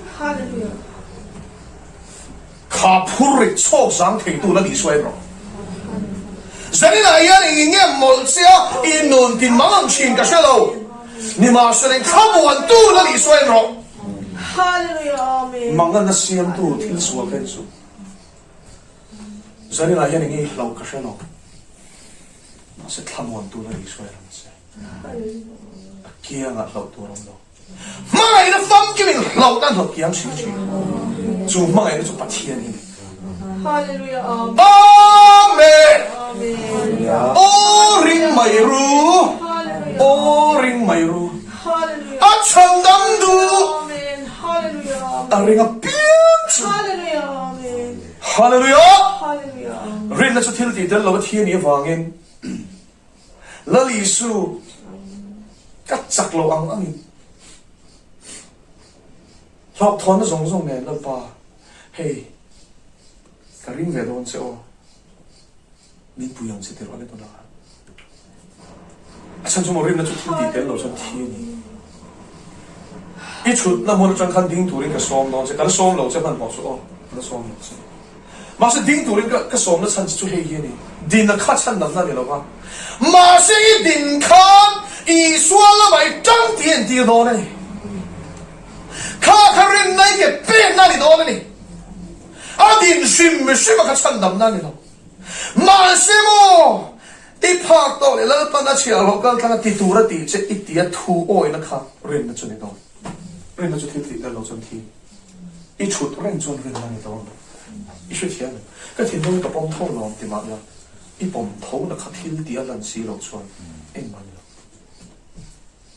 Kha phur rit chhawk zang theitu Lal Isua en rawh. Zaninah hian engin nge mawlh che a, i nun tin mang ang thin ka hre lo. Nimahsela in thlamuantu Lal Isua en rawh. Manganna siamtu thil sual ka en suh. Zaninah hian enge i hlauh ka hre lo. Mahse thlamuantu Lal Isua en ang che. A kiangah hlauh tur a awm lo. Hmangaihna famkimin hlauhna an hlauh kiang si thin. Chu hmangaihna chu Pathian hi a ni. Amen! Aw ring mai ru, aw ring mai ru. A chhandam duh, a ring apiang chu. Hallelujah! Rinna chu thil tih tel lo a thi a nih avangin Lal Isu ka chak lo ang angin hlauhthawnna zawng zawng nen Lalpa hei ka ring ve dawn che aw, min pui ang che ti rawh le tunah khan. A chhan chu maw rinna chu thil tih tel lo chuan thi a ni. I chhutna hmun atang khan ding turin ka sawm dawn che, ka la sawm lo che hmanhmawh chu aw, ka la sawm lo che. Mahse ding turin ka ka sawmna chhan chu hei hi a ni, din a kha chhan damna a ni lo va. Mahse i din khan Isua lamah i tang tih a intir dawn a ni. Kha kha rinna i ke pekna a ni dawn a ni. A din hrim hrim a kha chhan damna a ni lo. Mahse maw i phak tawh leh Lalpan a chhiahhlawh kal tlang a ti tur a tih che i tia thu awina kha rinna chu ni dawn. Rinna chu thil tih tel lo chuan thi. I thut reng chuan rinna ni dawn lo. I hrethiam em? Ka thinlung ka pawm tho lawm ti mah ila, i pawm tho na kha thil tih a lan si loh chuan engmah ni lo.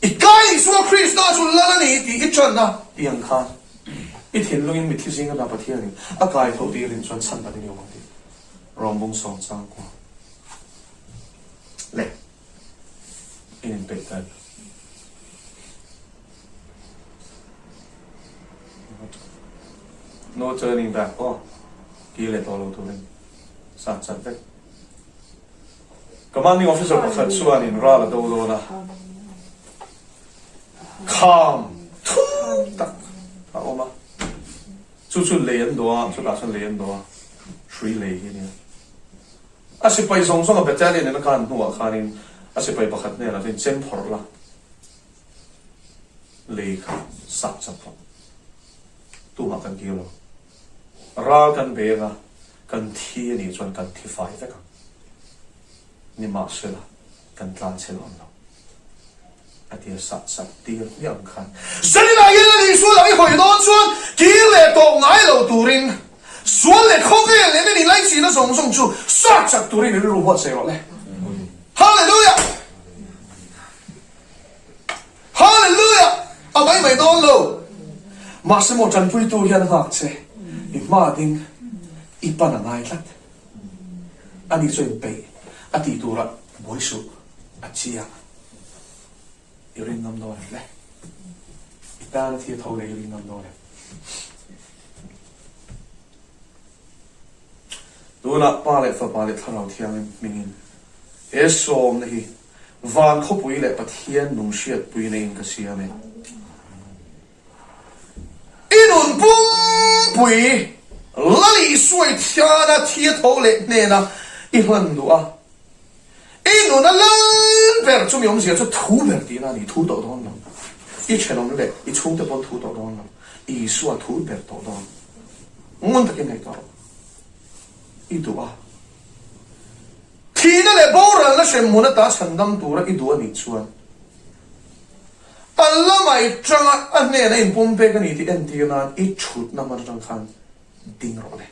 I kai Isua Krista chu lal a ni tih i ṭan a tih ang khan i thinlungin mitthi zinga hna Pathianin a kai tho tih i rin chuan chhan tak i ni awm ang tih Rawmbung sawm chang kua leh in inpeih ta em? No turning back aw ti leh tawh lo turin sat chat vek. Commanding officer pakhat chuanin ral a do dawn a, kham thum tak a awm a, chu chu lei an dawh a, chutah chuan lei an dawh a, hrui lei hi a nia. A sipai zawng zawng a battalion in a kan hnuah khanin a sipai pakhat hnenah chuan chem phawrh la, lei kha sak chak rawh. Tumah kan kir lo. Ral kan beng a, kan thi a nih chuan kan thi fai vek ang. Nimahsela, kan tlan chhe dawn lo. A ti a sah sak tir hmiah ang khan. Zaninah hian a Isua lam i hawi dawn chuan kir leh tawh ngai lo turin sual leh khawvel leh nan inlaichinna zawng zawng chu sah chak turin i rilru huatsaih rawh le. Hallelujah! Hallelujah! A mai mai dawn lo. Mahse maw tanpuitu hian a nghak che. I hma ding i pan a ngai tlat. Ani chu a inpeih a tih turah buai suh a chiang. I ring ngam dawn em le? I tana thi a tho leh i ring ngam dawn em? Tunah Pa leh Fapa leh Thlarau Thianghlim hmingin he sawmna hi Van khawpui leh Pathian nung hriatpui neiin ka siam e. I nun pumpui Lal Isuai thiana thi a tho leh hnena i hlan duh a. I nuna lal ber chumi awmzia chu thu ber tihna a ni, thu tawh dawn lo. I thenawm leh i chhungte pawn thu tawh dawn lo. Isua thu ber tawh dawn. Ngun takin ngaihtuah rawh. I duh a. Thihna leh boralna hremhmun ata chhandam tura i duh a nih chuan a lamah i tanga a hnena inpumpek a ni tih entir nan i thutna hman atang khan ding rawh le.